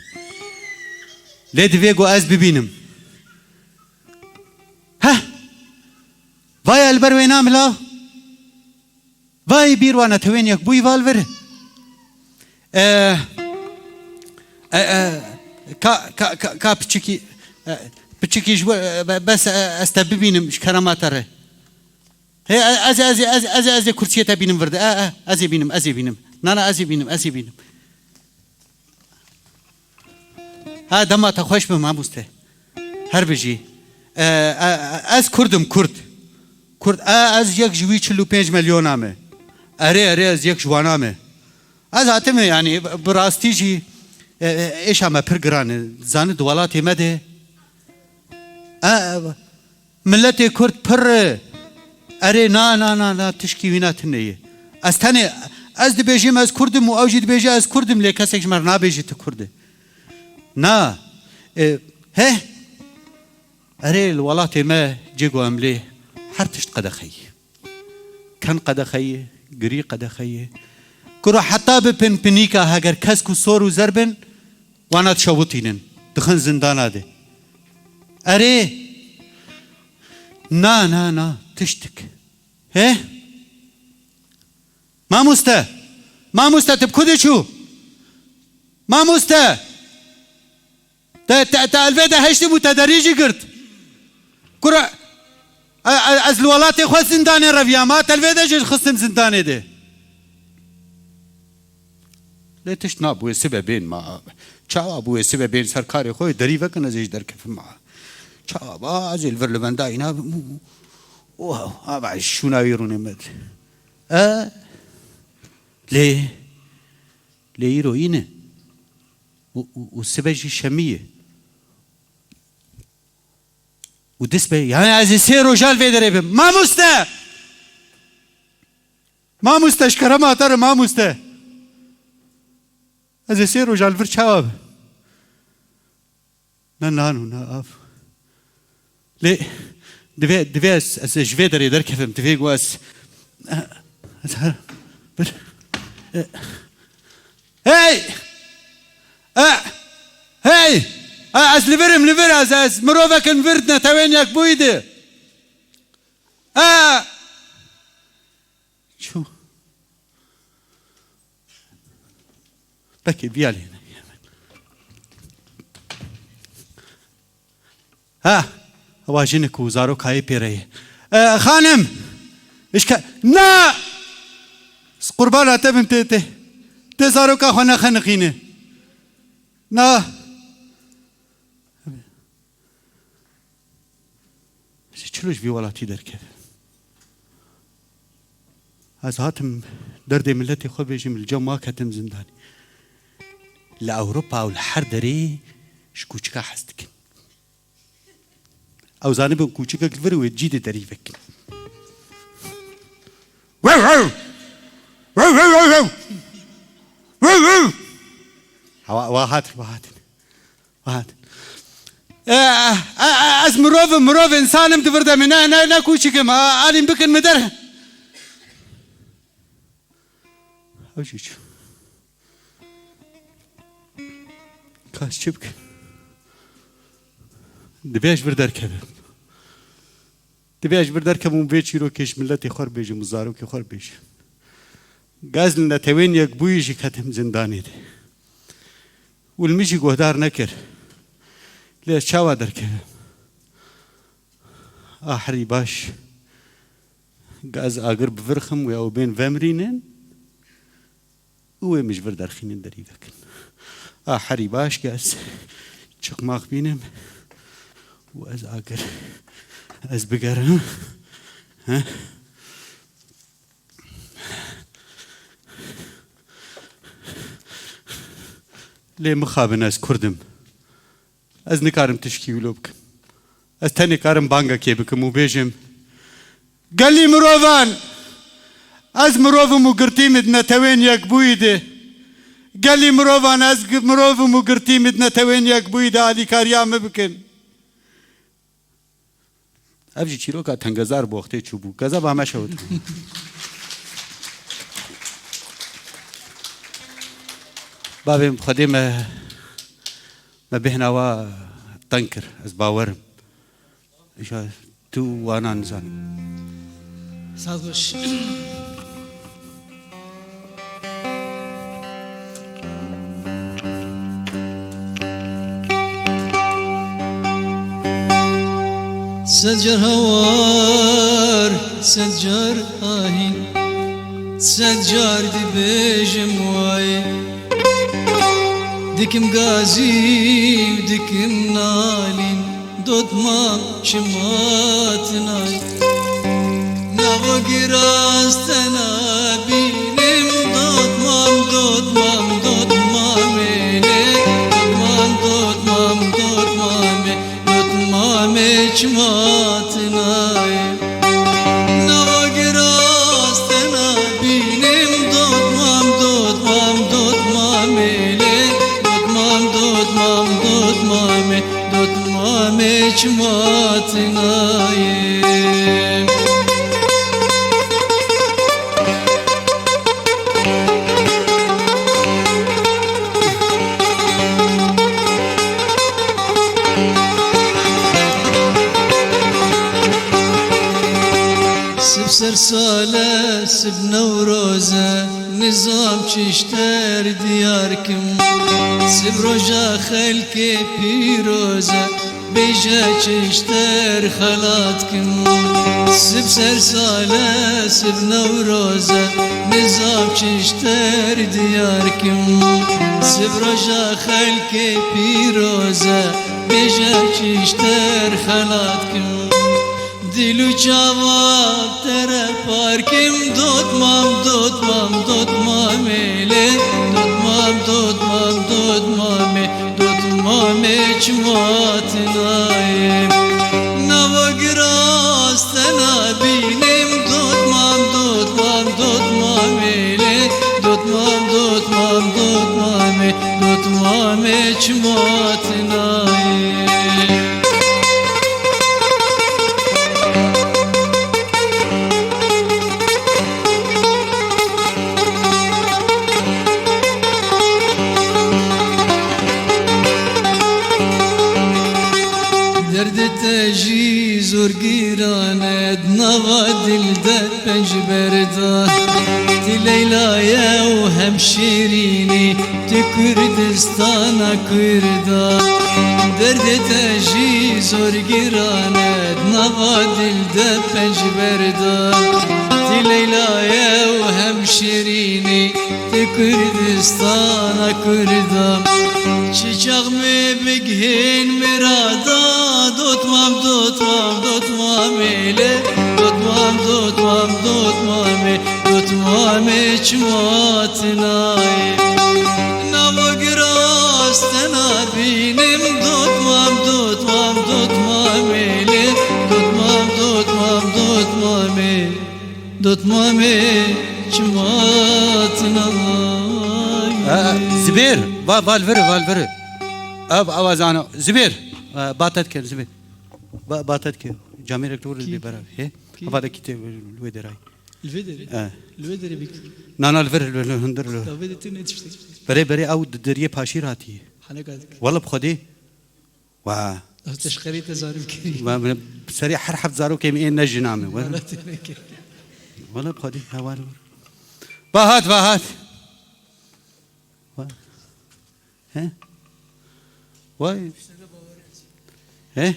Lê divê ku ez bibînim. Heh! Vay li ber wê namila. Vay bîr wana Netewên Yekbûyî val vir. Eh, E, e, ka, ka, ka, ka piçikî, e, piçikî ji we, e, be-, bes, e, ez te bibînim ji kerema te re. He, e, ez, ez, ez, ez, ez ê kursiyê te bînim vir de. E, e, ez ê bînim, ez ê bînim. Na, na, ez ê bînim, ez ê bînim. Ha, dema te xweş be, mamoste. Her bijî. E, e, e, ez Kurd im, Kurd. Kurd, e, ez yek ji wî çil û pênc milyona me. Erê, erê, ez yek ji wana me. Ez hatime, yanî, bi rastî jî, e, e, êşa me pir giran e. Zanî, di welatê me de, e, e, miletê Kurd pir e. Erê, na, na, na, na, tişkî wîna tune ye. Ez tenê, ez dibêjim ez Kurd im û ew jî dibêje ez Kurd im, lê kesek ji me re nabêje tu Kurd î. Na. E, he? Erê, li welatê me cê ku em lê her tişt qedexe ye. Ken qedexe ye, girî qedexe ye. Kuro heta bi pinpinîka heger kesk û sor û zer bin, wana dişewitînin, dixin zindana de. Erê, na, na, na, tiştik. He? Mamoste! Mamoste, tu bi ku de çû? Mamoste! Te, te, te elvê de heştî bû, te derî jî girt. Kura, e, e, ez li welatê xwe zindanê reviyam, ha, te elvê de jî xistin zindanê de. Lê tişt nabûye, sibe bên ma. Çawa bûye, sibe bên ser karê xwe, derî vekin, ez ê jî derkevim ma. Çawa ba, ez ê li vir li benda îna bim û, û, û, ava şûna wî rûnê me de. E, lê, lê îro îne. Û, û, û sibe jî şemî ye. Û dest be, yani ez ê sê roja li vê derê bim. Mamoste! Mamoste, ji kerema te re, mamoste. Ez ê sê roja li vir çawa bim? Ne nan û ne av. Lê divê, divê ez, ez ji vê derê derkevim, divê ku ez, ez her, bir, e, hey! E, hey! E, ez li vir im, li vir, ez, ez mirovekim vir, netewên yekbûyî de. E! Çû. Peki, viya lê ne. Ha, ewa jinik û zarokayê pê re ye. E, xanim! Îşke-, na! Ez qurbana te bim tê, tê. Tê zaroka xwe nexeniqîne. Na! Ez ê çilo ji vî welatî derkevim? Ez hatim derdê miletê xwe bêjim, li cem wa ketim zindanê. Li Ewropa û li her derê ji kûçika hez dikin. Ew zanibin kûçikek li vir wê cî de derî vekin. Wew, wew! Wew, wew, wew, wew! Wew, wew! Wa, wa hatin, wa hatin. Hat. E, e, e, ez mirov im, mirov, însan im, di vir de min, ne, ne, ne kûçik im. A, alîm bikin min der. Ew jî çû. Ka ez çi bikim? Divê ez ji vir derkevim. Divê ez ji vir derkevim û vê çîrokê ji miletê xwe re bêjim û zarokê xwe re bêjim. Ga ez li Netewên Yekbûyî jî ketim zindanê de. Û li min jî guhdar nekir. Lê ez çawa derkevim? A herî baş. Ga ez agir bi vir xim û ya û bên vemirînin û wê min ji vir derxînin derî vekin. A herî baş ga ez çiqmaq bînim û ez agir ez bigerim. He? Lê mixabin ez Kurd im. Ez nikarim tişkî wilo bikim. Ez tenê karim bangekê bikim û bêjim, gelî mirovan, ez mirov im û girtî min di Netewên Yekbûyî de. Gelî mirovan, ez gi-, mirov im û girtî min di Netewên Yekbûyî de, alîkariya min bikin. Ev jî çîroka tengezar bi wextê çûbû. Kezeba me şewit. Bavê Xwedê me, me bêhna wa teng kir. Ez bawer im. Îşa tu wana nizanim. Saz baş. Sed car hawar, sed car ahîn, sed car dibêjim wayê. Dikim gazî û dikim nalîn, dotmam çima tinayê. Nava giras te nabînim, dotmam, dotmam, dotmamê lê, dotmam, dotmam, dotmamê. Dotmamê çima tinayê. Nava giras te nabînim, dotmam, dotmam, dotmamê lê. Dotmam, dotmam, dotmamê, dotmamê çima tinayê. Sib ser sale, sib Newroze, nizam çişter diyar kim. Sib roja xelkê pîroze, bêje çişter xelat kim. Sib ser sale, sib Newroze, nizam çişter diyar kim. Sib roja xelkê pîroze, bêje çişter xelat kim. Dil û çava te re par kim, dotmam, dotmam, dotmamê lê. Dotmam, dotmam, dotmamê, dotmamê çima tinayê. Nava giras te nabînim, dotmam, dotmam, dotmamê lê. Dotmam, dotmam, dotmamê, dotmamê çima tinayê. Derdê te jî zor giran e, di nava dil de penc berda. Ti Leyla ye û hem Şirînî, ti Kurdistana Kurda. Derdê te jî zor giran e, di nava dil de penc berda. Ti Leyla ye û hem Şirînî, ti Kurdistana Kurda. Çi çax me bigihên mirada, dotmam, dotmam, dotmamê lê. Dotmam, dotmam, dotmamê, dotmamê çima tinayê. Nava giras te nabînim, dotmam, dotmam, dotmamê lê. Dotmam, dotmam, dotmamê, dotmamê çima tinayê. Ha, Zibêr, va, va li vir, va li vir. Ev, ev azana. Zibêr, e, ba te dike, Zibêr. Ba, ba te dike. Camêrek li wir bê berav. He? Hava de kî tê li wê derayê. Li vê derê? E. Li vê derê bik. Na, na, li vir, li, li hundir, li. Da vê de tu ne tiştê. Berê, berê, ew di deriyê paşîr hatiye. Haneka dik. Wala bi Xwedê. Wa. Ez teşqerî te zarî bikirî. Wa, min serê her heft zarokê min ê ne jina min. Wala. Wala te neke. Wala bi Xwedê, ha, wala. Va hat, va hat. Wa. He? He?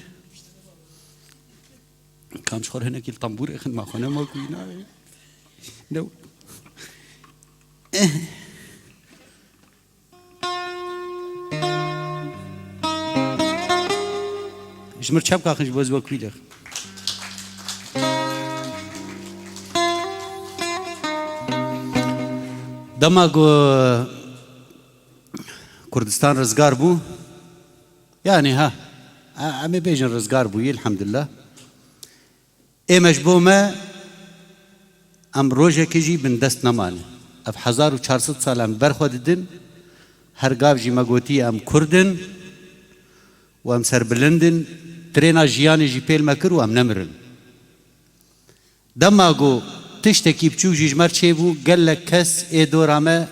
Kam ji xwe re hinekî li tembûrê xin, ma xwe nema ku ne. Ne. Ji mir çepka xin ji bo ez we kwîlêx. Dema ku Kurdistan rizgar bû, yanî ha, e-, em ê bêjin rizgar bûyî, elhamdulillah. Ême ji bo me, em rojekê jî bindest nemane. Ev hezar û çar sed sal em ber xwe didin, her gav jî me gotî em Kurd in û em serbilind in, trêna jiyanê jî pêl me kir û em nemirin. Dema ku tiştekî biçûk jî ji me re çêbû, gelek kes ê dora me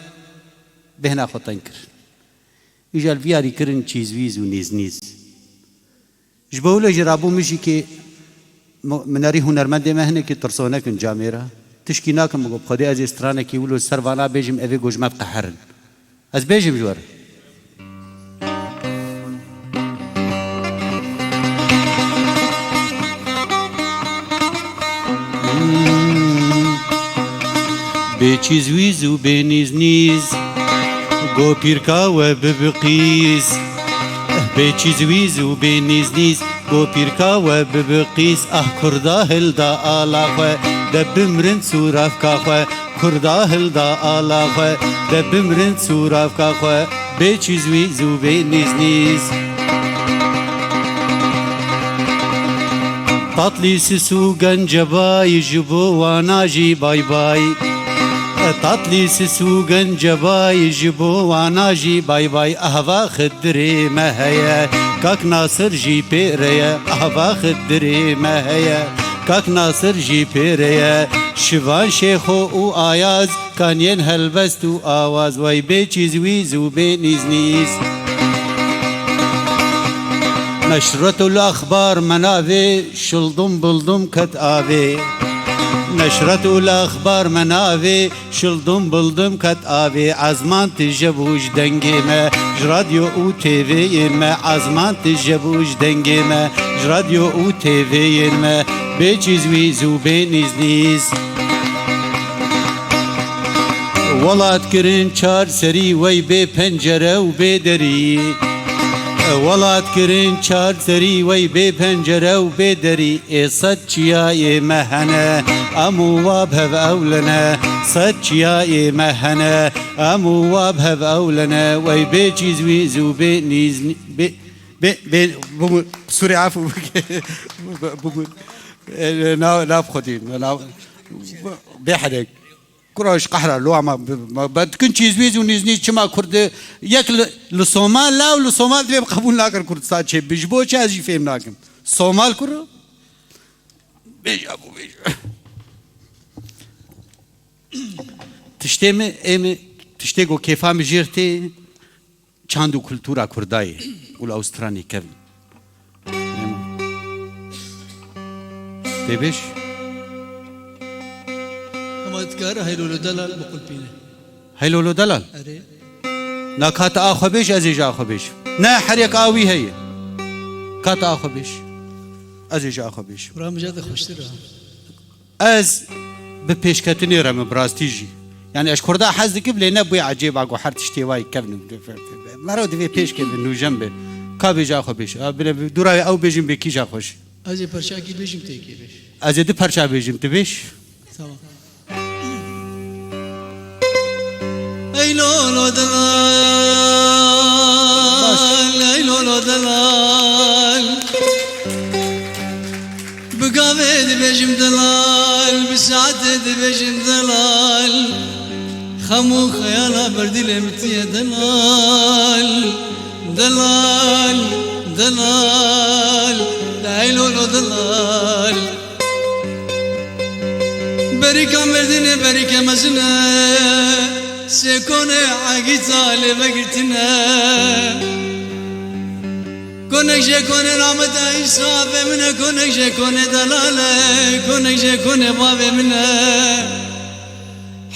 bêhna xwe teng kir. Îja li vî yarî kirin çîzvîz û nîznîz. Ji bo wilo jî rabû min jî kê mu-, minerî hunermendê me hinekî tirsonek in camêra. Tişkî nakim, min got, bi Xwedê ez ê stranekî wilo ser vana bêjim, ev ê ku ji me diqeherin. Ez bêjim ji we re. Bê çîz wîz û bê nîz nîz, go pîrka we bibi qîz. Bê çîz wîz û bê nîz nîz, go pîrka we bibi qîz. Ah kurda hilda ala xwe, de bimrin sûravka xwe. Kurda hilda ala xwe, de bimrin sûravka xwe. Bê çîz wîz û bê nîz nîz. Tatlî sis û gencebayî, ji bo wana jî bay bay. Tatlî sis û gencebayî, ji bo wana jî bay bay. Ahva Xidirê me heye, Kak Nasir jî pê re ye. Ahva Xidirê me heye, Kak Nasir jî pê re ye. Şivan Şêxo û Ayaz, kaniyên helbest û awaz. Wey bê çîz wîz û bê nîz nîz. Neşret û lexbar me navê, şildim bildim ket avê. Neşret û lexbar me navê, şildim bildim ket avê. Ezman tije bû ji dengê me, ji radyo û T V'yên me. Ezman tije bû ji dengê me, ji radyo û T V'yên me. Bê çîz wîz û bê nîz nîz. Welat kirin çar serî, wey bê pencere û bê derî. Welat kirin çar serî, wey bê pencere û bê derî. Ê sed çiyayê me hene, em û wa bi hev ewline. Sed çiyayê me hene, em û wa bi hev ewline. Wey bê çîz wîz û bê nîz nî-, bê, bê, bê, bû, qisûrê efû bike. Bû, bû, e, nav, nav xwedî, nav, bê hedek. Kura ji qehra lo ama b-, b-, b-, dikin çîz wîz û nîz nîz çima Kurdi yek li, li Somal law li Somal divê qebûl nakin Kurdistan çê bi. Ji bo çi ez jî fêm nakim. Somal kuro? Bêj abû bêj. Tiştê min, ê min, tiştê ku kêfa min jêr tê, çand û kultura Kurda ye û li Awustranê kevn. Tê bêj? Hema dikare Heylolo Delal biqulpîne. Heylolo Delal? Erê. Na kata axwe bêj, ez ê ji axwe bêj. Ne, her yek a wî heye. Kata axwe bêj. Ez ê ji axwe bêj. Kura min jê de xweştir e. Ez bi pêşketinê re me, bi rastî jî. Yani ez kurda hez dikim, lê ne bûye ecêba ku her tiştê wayî kevn û mero divê pêş keve, nûjen be. Ka bêje xwe bêje. A, bile bi dûra ew bêjin bê kîja xweş. Ez ê perçakî bêjim, tê kê bêj. Ez ê du perça bêjim, tu bêj. Tamam. Ey lolo delal, ey lolo delal. Bi gavê dibêjim delal, bi saetê dibêjim delal. Xem û xeyala ber dilê min tiye delal. Delal, delal, ey lolo delal. Berîka mezin e, berîke mezin e, sê konê egîta lê vegirtine. Konek jê konê namete îsabê min e, konek jê konê delal e, konek jê konê bavê min e.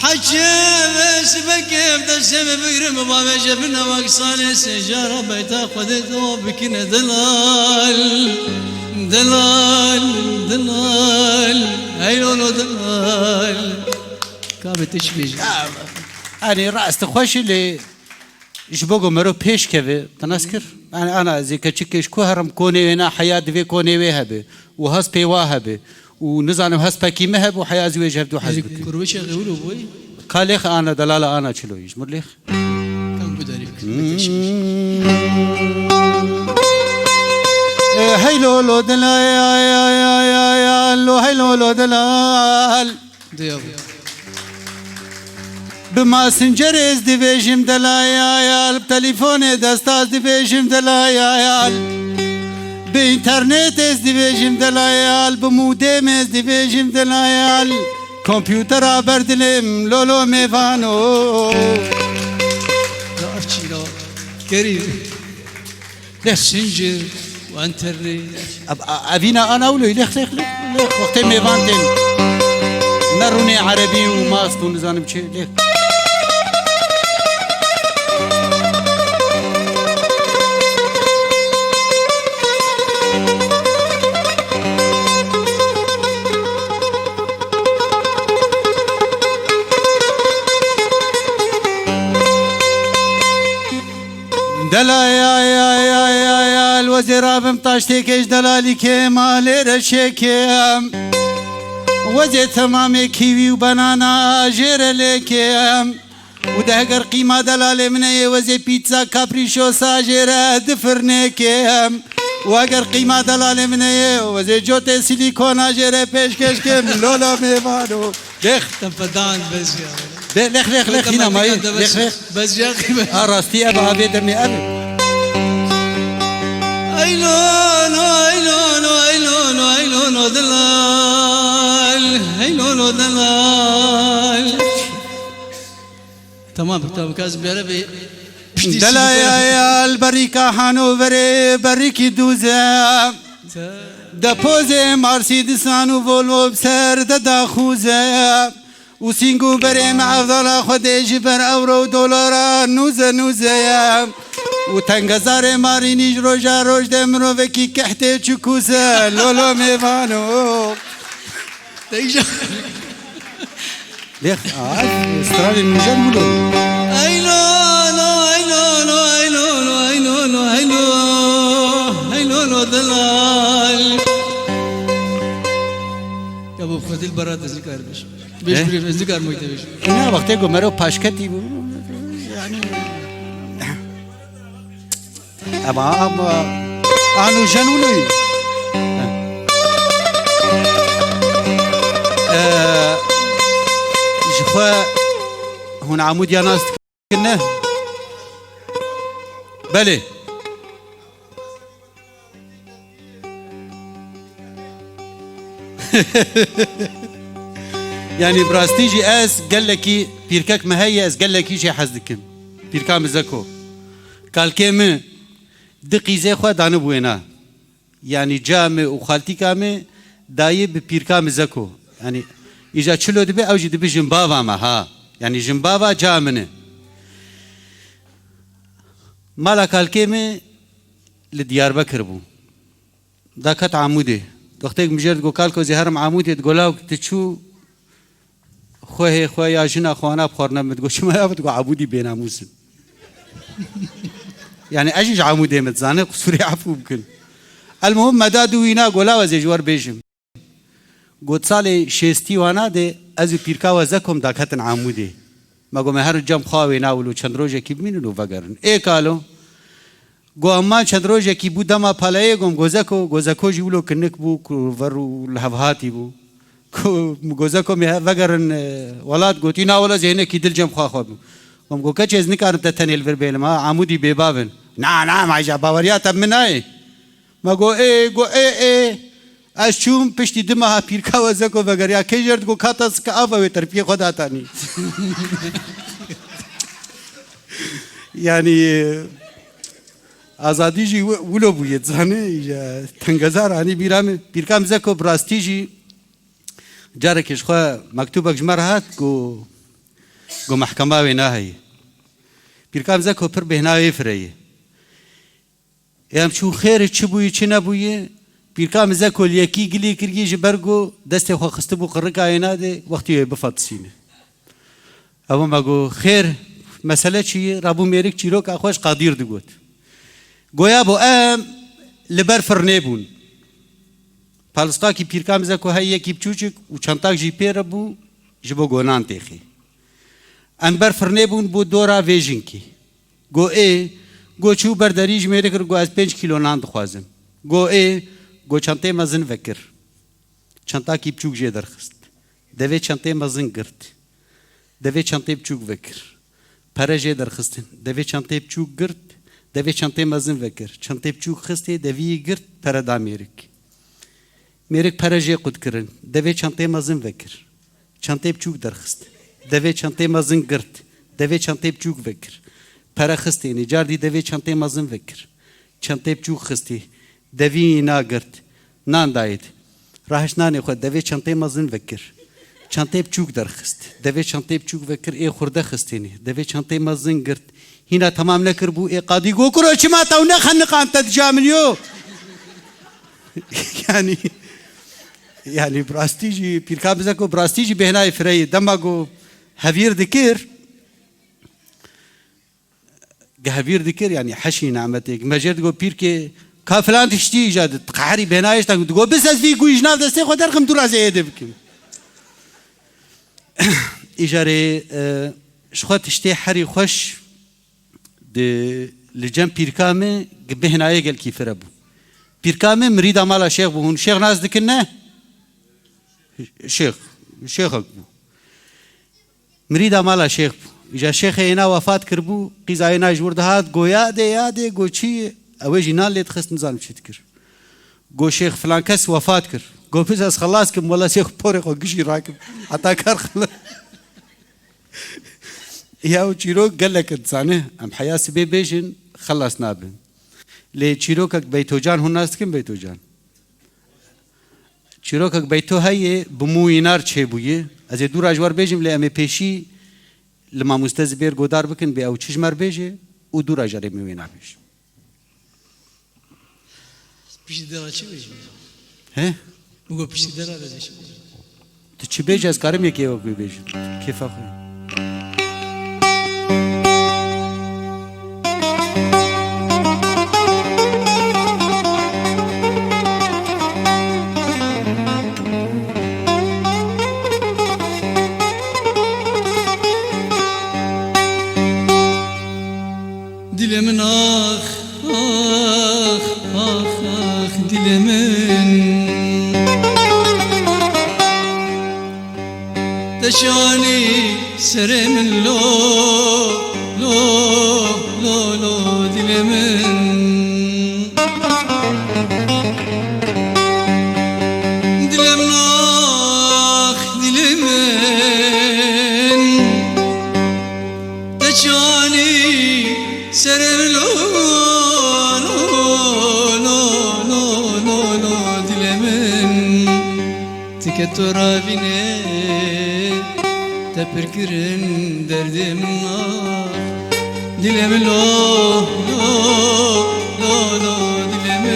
Heçê ve sibekê bi destê min bigrim, bavê jê bine wek salê sê jara beyta Xwedê dewa bikine delal, delal, delal, ey lolo delal. Ka bi tu çi bêjî? Ya, erê rast xweş e lê ji bo ku mero pêş keve, te nas kir. Yani ana zê keçikê ji ku herim konê wê na heya divê konê wê hebe û hespê wa hebe. Û nizanim hespekî me hebû, heya ez wê ji hevdû hez bikim. Kurve çaxê wilo bûyî? Ka lêx ana delala ana çilo yî, ji mir lêx. Kam gudarî bikin, teşvîş. E, hey lolo delal, ay, ay, ay, ay, ay, lo, hey lolo delal. Diya bû. Bi Messenger ez dibêjim delayal, bi telefonê desta ez dibêjim delayal. Bi înternet ez dibêjim delayal, bi modem ez dibêjim delayal. Komputera ber dilêm lolo mêvano. Ya ev çîra kerî. Lêx. Sincir û enterrê. Ev, ev, evîna ana wilo, lêx, lêx, lêx, lêx. Wextê mêvan tên. Ne rûnê erebî û mast û nizanim çi, lêx. Delayayayayayay, wezê rabim taştêkê ji delalîkê malê reşêkê. Wezê temamê kîwî û banana jê re lêkê. Û de heger qîma delalê min heye, wezê pîtza kaprîşosa jê re di firnêkê. Û heger qîma delalê min heye, wezê cotê silîkona jê re pêşkêş kim. Lolo mêvano. Lêx. Te pedan bezya. Be, lêx, lêx, lêx, hîna mayî. Lêx, lêx. Bezya qîmet. A rastî ev avê demê ev. Ay lo lo, ay lo lo, ay lo lo, ay lo lo delal. Ay lo lo delal. Tamam, tamam, kaz bere be. Delayayal berîka Hanoverê berîkî dûze. De pozê Mercedesan û Volvo bi ser de daxûze. Û sîng û berê me evdala Xwedê ji ber ewro û dolara nûze nûze ye. Û tengezarê marînî ji roja roj de mirovekî kehtê çikûze. Lolo mêvano. Teyja. Lêx, a, stranên nûjen wilo. Ay lo lo, ay lo lo, ay lo lo, ay lo lo, ay lo. Ay lo lo delal. Ya bu Fadil Barat ez nikar biş. Beş Eh? bir ez nikar moyte beş. Ne wextê ku mero paşketî bû. Yani. Ama, ama, anu jen wilo. Ee, ji xwe hûn Amûdiya nas dikin ne? Belê. Yani bi rastî jî ez gelekî pîrkek me heye, ez gelekî jê hez dikim. Pîrka min Zeko. Kalkê min di qîzê xwe danibû wêna. Yani ca min û xaltîka min dayê bi pîrka min Zeko. Yani îja çilo dibe, ew jî dibe jinbava me ha. Yani jinbava ca min e. Mala kalkê min li Diyarbekir bû. Da ket Amûdê. Wextêk mijêr digo, "Kalko, ez ê herim Amûdê." Digo, "Lawk, tu çû xwehê xwe ya jina xwe wana bixwarine min?" Digo, "Çima ya?" Digo, "Amûdî bênamûs in." Yani ez jî ji Amûdê me, dizane, qisûrê efû bikin. Elmuhim me da du wîna, go, "Law, ez ê ji we re bêjim." Got, salê şêstî wana de ez û pîrka we Zeko min daketin Amûdê. Me got, "Me herin cem xwe wêna wilo, çend rojekî bimînin û vegerin." Ê kalo. Got, "Emma çend rojekî bû dema palayê." Gom, got, "Zeko." Got, "Zeko jî wilo kinik bû, ku ver û li hev hatî bû." Ku, got, "Zeko, me he-, vegerin, e, welat." Gotî, "Na wele, ez ê hinekî dil cem xwe xwe bûm." Gom, got, "Keçê, ez nikarim te tenê li vir bêlim, ha, Amûdî bêbav in." "Na, na, ma îja baweriya te bi min nayê." Me got, "Ê." Got, "Ê, ê." Ez çûm, piştî du meha pîrka we Zeko vegeriya. Kê jêr digot, "Ka te sike ava wê terpiyê xwe datanî." Yani, e, azadî jî wi-, wilo bûye, dizanî, ya, tengezar anî bîra min. Pîrka min Zeko bi rastî jî carekê ji xwe mektûbek ji me re hat, got, got, "Mehkema wê naheyê." Pîrka min Zeko pir bêhna wê fireyê. Em çûn xêr, çi bûyî, çi nebûyî, pîrka min Zeko li yekî gilî kiriye, ji ber ku destê xwe xistibû qirika wêna de, wextî wê bifatisîne. Ew me got, "Xêr, mesele çi ye?" Rabû mêrik çîroka xwe ji Qadîr digot. Goya bo em li ber firnê bûn. Palisqakî pîrka min Zeko heye yekî biçûçik û çentak jî pê re bû, ji bo gonan têxê. Em ber firnê bûn, bû dora vê jinkî. Go ê, go çû ber derî ji mêrik re go ez pênc kîlo nan dixwazim. Go ê, go çentê mezin vekir. Çentakî biçûk jê derxist. Devê çentê mezin girt. Devê çentê biçûk vekir. Pere jê derxistin. Devê çentê biçûk girt. Devê çentê mezin vekir. Çentê biçûk xistê, devî girt, pere da mêrik. Mêrik pere jê qut kirin. Devê çentê mezin vekir. Çentê biçûk derxist. Devê çentê mezin girt. Devê çentê biçûk vekir. Pere xistênê. Car dî devê çentê mezin vekir. Çentê biçûk xistê. Devî na girt. Nan dayê di. Rahişt nanê xwe. Devê çentê mezin vekir. Çentê biçûk derxist. Devê çentê biçûk vekir. Ê xurde xistênê. Devê çentê mezin girt. Hîna temam nekiribû. Ê qadî got, "Kuro, çima te ew nexeniqand te dija min yo?" Yani, yani bi rastî jî, pîrka min Zeko bi rastî jî bêhnayê fireyê. Dema ku hevîr dikir, Gehvîr dikir, yanî heşî nemetê. Me jê digot pîrkê, ka filan tiştî îja di qeherî bêhna hêştan, digot, "Bis ez vî gûyî ji nav destê xwe derxim, tu razê êdê bikim." Îjarê, e, ji xwe tiştê herî xweş di, li cem pîrka me gi bêhnayê gelkî fire bû. Pîrka me mirîda mala şêx bû. Hûn şêx nas dikin ne? Şêx, şêxek bû. Mirîda mala şêx bû. Îja şêxê êna wefat kiribû, qîza êna ji wir dihat, go, "Yadê, yadê", go, "Çi?" Ew ê jî nan lê dixist, nizanim çi dikir. Go, "Şêx filan kes wefat kir." Go, "Biz ez xelas kim, wela şêx porê xwe gijî rakim. Heta kar xelas." Ya û çîrok gelek dizane. Em heya sibê bêjin, xelas nabe. Lê çîrokek Beytocan hûn nas dikin, Beytocan? Çîrokek Beyto heye, bi mû wînar çêbûye. Ez ê dûra ji we re bêjim, lê em ê pêşî li mamoste Zibêr godar bikin, bê ew çi ji me re bêje û dûra jî em ê wêna bêjin. Piştî dera çi bêjim? He? Min got piştî dera bêje çi bêjim? Tu çi bêjî, ez karim yekê wek wê bêjim. Kêfa xwe. Dilê min ax, ax, ax, ax, dilê min. Te şanî serê min lo, lo, lo, lo, dilê min. Dilê min ax, dilê min. Te çanî serê min lo, lo, lo, dilê min. Tike to ravînê, te pir kirin derdê min ax. Dilê min lo, lo, lo, lo, dilê min.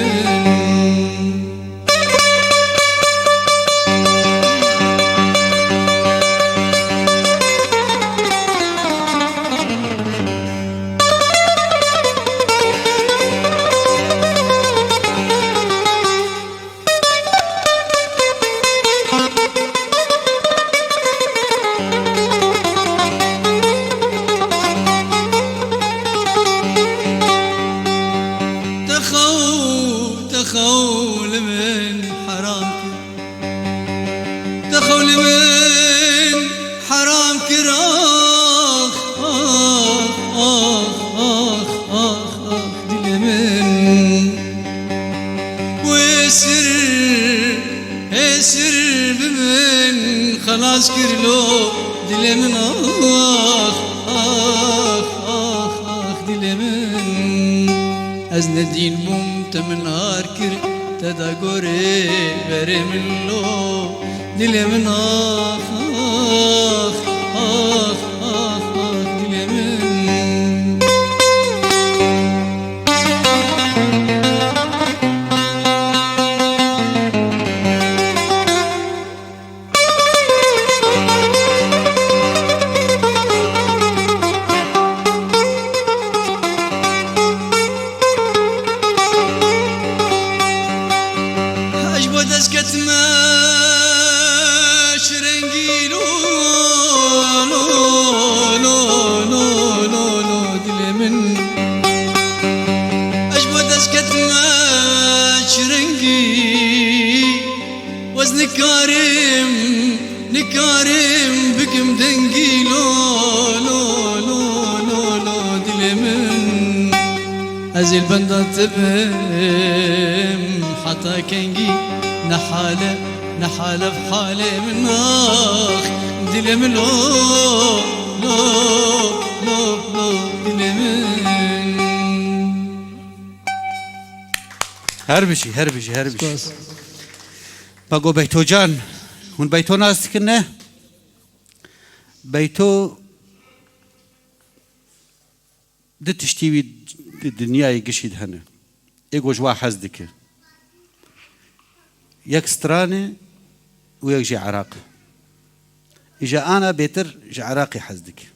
Te xew, te xew li min heram kir. Te xew li min heram kir, ax, ax, ax, ax, ax, ax, dilê min. Wê sir, ê sir bi min xelas kir lo, dilê min, ax, ax, ax, ax, dilê min. Ez nedîn bûm, te min ar kir, te da gorê berê min lo, dilê min ax, ax, ax, ax, ax, dilê min. Ez bo dest ketime şirengî lo, lo, lo, dilê min. Ez bo dest ketime şirengî. Wez nikarim, nikarim bikim dengî lo, lo, lo, lo, lo, dilê min. Ez ê li benda te bim heta kengî, ne hale, ne hale bi halê min ax, dilê min lo, lo, lo, lo, dilê min. Her bijî, her bijî, her bijî. Spas. Bago Beytocan, hûn Beyto nas dikin ne? Beyto di tiştî wî di dinyayê gişî de hene. Ê ku ji wa hez dike. Yek stran e û yek jî Iraq e. Îja ana bêtir ji Iraqê hez dike.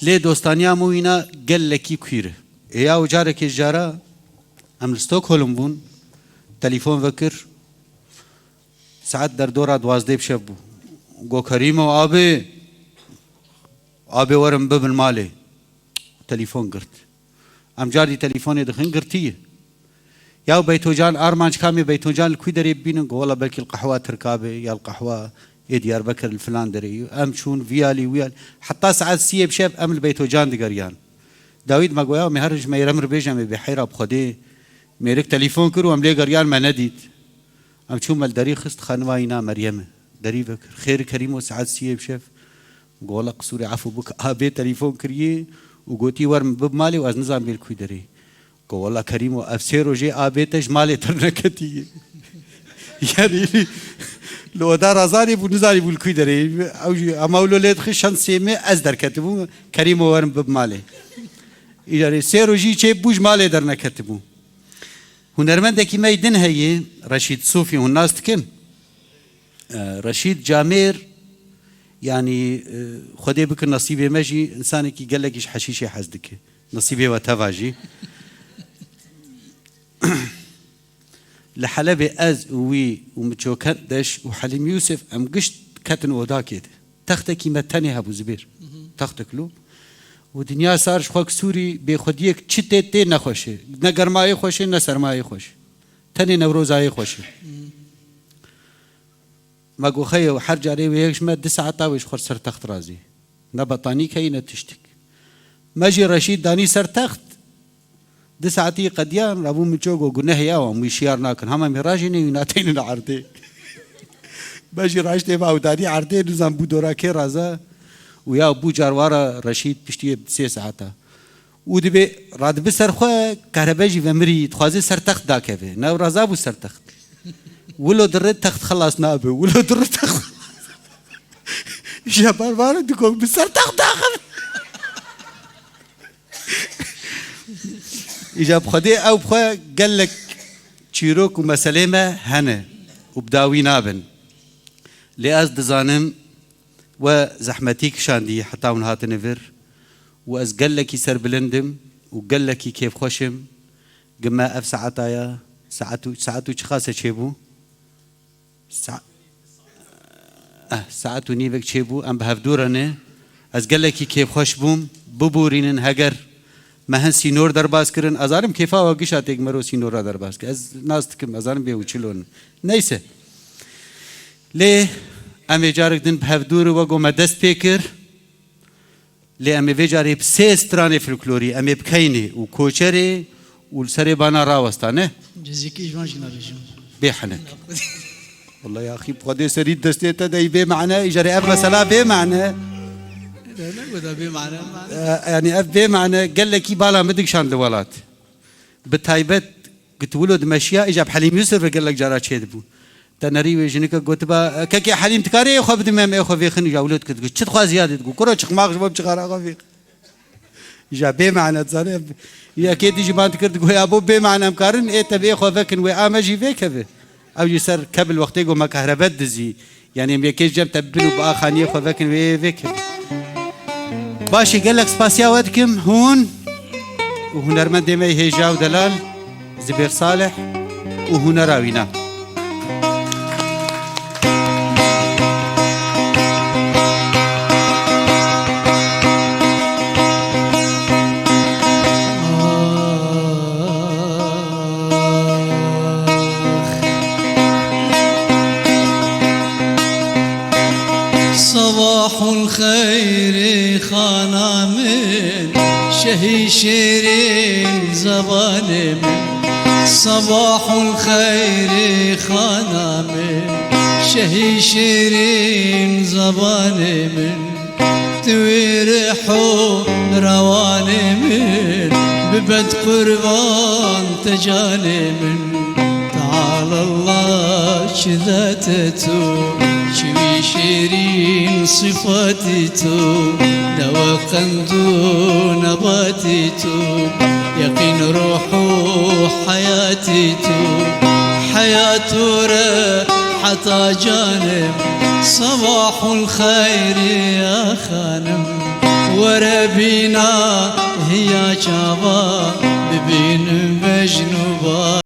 Lê dostaniya min wîna gelekî kûr e. Ê ya û carekê ji cara em li Stockholm bûn, telefon vekir, saet derdora duwazdeh bi şev bû. Go, Kerîmo, abê, abê werin bibin malê. Telefon girt. Em car dî telefonê dixin, girtiye. Ya Beytocan, armanc kamê Beytocan li kû derê bibînin? Go, wela belkî li qehwa Tirka be, ya li qehwa ê Diyarbekir li filan derê. Em çûn, vî alî, wî alî. Heta saet siyê bi şev em li Beytocan digeriyan. Dawî dima go, ya me her ji me re mir bêje, me bê heyra bi Xwedê. Mêrik telefon kir û em lê geriyan, me nedît. Em çûn, me li derî xist, xanima îna Meryem e. Derî vekir. Xêr Kerîmo, saet siyê bi şev. Go, wela qisûrê efû bik, abê telefon kiriye û gotî, werin bib malê û ez nizam bê li kû derê. Go, wela Kerîmo, ev sê rojê abê te ji malê derneketiye. Yanî li oda re zanîbû, nizanîbû li kû derê. Ew jî, ema wilo lê dixist, şansê me ez derketibûm, Kerîmo werin bib malê. Îcarê sê rojî çêbû, ji malê derneketibû. Hunermendekî me yê din heye, Reşîd Sofî, hûn nas dikin. E, Reşîd Camêr, yanî, e, Xwedê bike nesîbê me jî, însanekî gelekî ji heşîşê hez dike. Nesîbê we teva jî. Li Helebê ez û wî û Miço Kendeş û Helîm Yûsif, em gişt ketin odakê de. Textekî me tenê hebû, Zibêr. Textek lo. Û dinya sar ji xwe kisûrî, bêxwediyek çi tê, tê nexweş e. Ne germayê xweş e, ne sermayê xweş e. Tenê Newrozayê xweş e. Me got, xeyo, her carê wê yek ji me du saeta wê ji xwe ser text razî. Ne betanîk heyî, ne tiştik. Me jî Reşîd danî ser text. Du saetî qediyan, rabû min ço got, guneh ya wan, wî şiyar nakin. Hema em ê rajî ne, wî nateynin erdê. Me jî raştê me ew danî erdê, nizam bû dora kê raza. Û ya bû carwara Reşîd piştî sê saeta. Û dibê radibi ser xwe, kehrebe jî vemirî, dixwaze ser text dakeve. Ne, ew raza bû ser text. Wilo dire text xelas nabe. Wilo dire text xelas. Ji barbarê digot, bi ser text daxin. Îja bi Xwedê ew bi xwe gelek çîrok û meselê me hene û bi dawî nabin. Lê ez dizanim we zehmetî kişandî heta hûn hatine vir û ez gelekî serbilind im û gelekî kêfxweş im. Gi me ev saeta ya, saet û, saet û çiqas e çêbû? Sa-, eh, saet û nîvek çêbû, em bi hevdû re ne. Ez gelekî kêfxweş bûm, biborînin heger me hin sînor derbas kirin. Ez zanim kêfa we gişa têk mero sînora derbas kir. Ez nas dikim, ez zanim bê û çilo ne. Neyse. Lê em ê carek din bi hevdû re, we got me dest pê kir. Lê em ê vê carê bi sê stranê folklorî, em ê bi keynê û koçerê û li serê bana rawesta, ne? Cizîkî ji van jî nabêjim. Bê henek. Wallahî axî bi Xwedê serî destê te de yî bê mane, îjarê ev mesela bê mane. Ne, ne, goda bê mane, mane. E, yanî ev bê mane, gelekî bala min dikişand li welat. Bi taybet ku tu wilo dimeşiya, îja bi Helîm Yûsif re gelek cara çêdibû. Te nerî wê jinike gotiba, "Kekê Helîm, tu karê ê xwe bidî me, em ê xwe vêxin." Îja wilo dikir, digot, "Çi dixwazî ya?" Dê digot, "Kuro çiqmax ji bo çixara xwe vêxin." Îja bê mane dizane. Yekê dî ji ban dikir, digot, "Ya bo bê mane em karin ê te bi ê xwe vekin, wê a me jî vêkeve." Ew jî ser kebil wextê got, "Me kehrebe dizî." Yanî em yekê ji cem te bibin û bi axaniyê xwe vekin wê vê kevin. Baş e, gelek spasiya we dikim hûn û hunermendê me yê hêja û delal Zibêr Salih û hunera wîna. Sabahul xeyrê xana min, şehî şêrîn zebanê min. Sabahul xeyrê xana min, şehî şêrîn zebanê min. Tu wê rih û rewanê min, bibet qurban te canê min. Teala Allah çi date tu, çi wî şêrîn sifatî tu, dewe qend û nebatî tu, yeqîn ruh û heyatî tu, heyat û re heta canê min. Sabahul xeyrê ya xanim. Were bîna hiya çava, bibînim Mecnû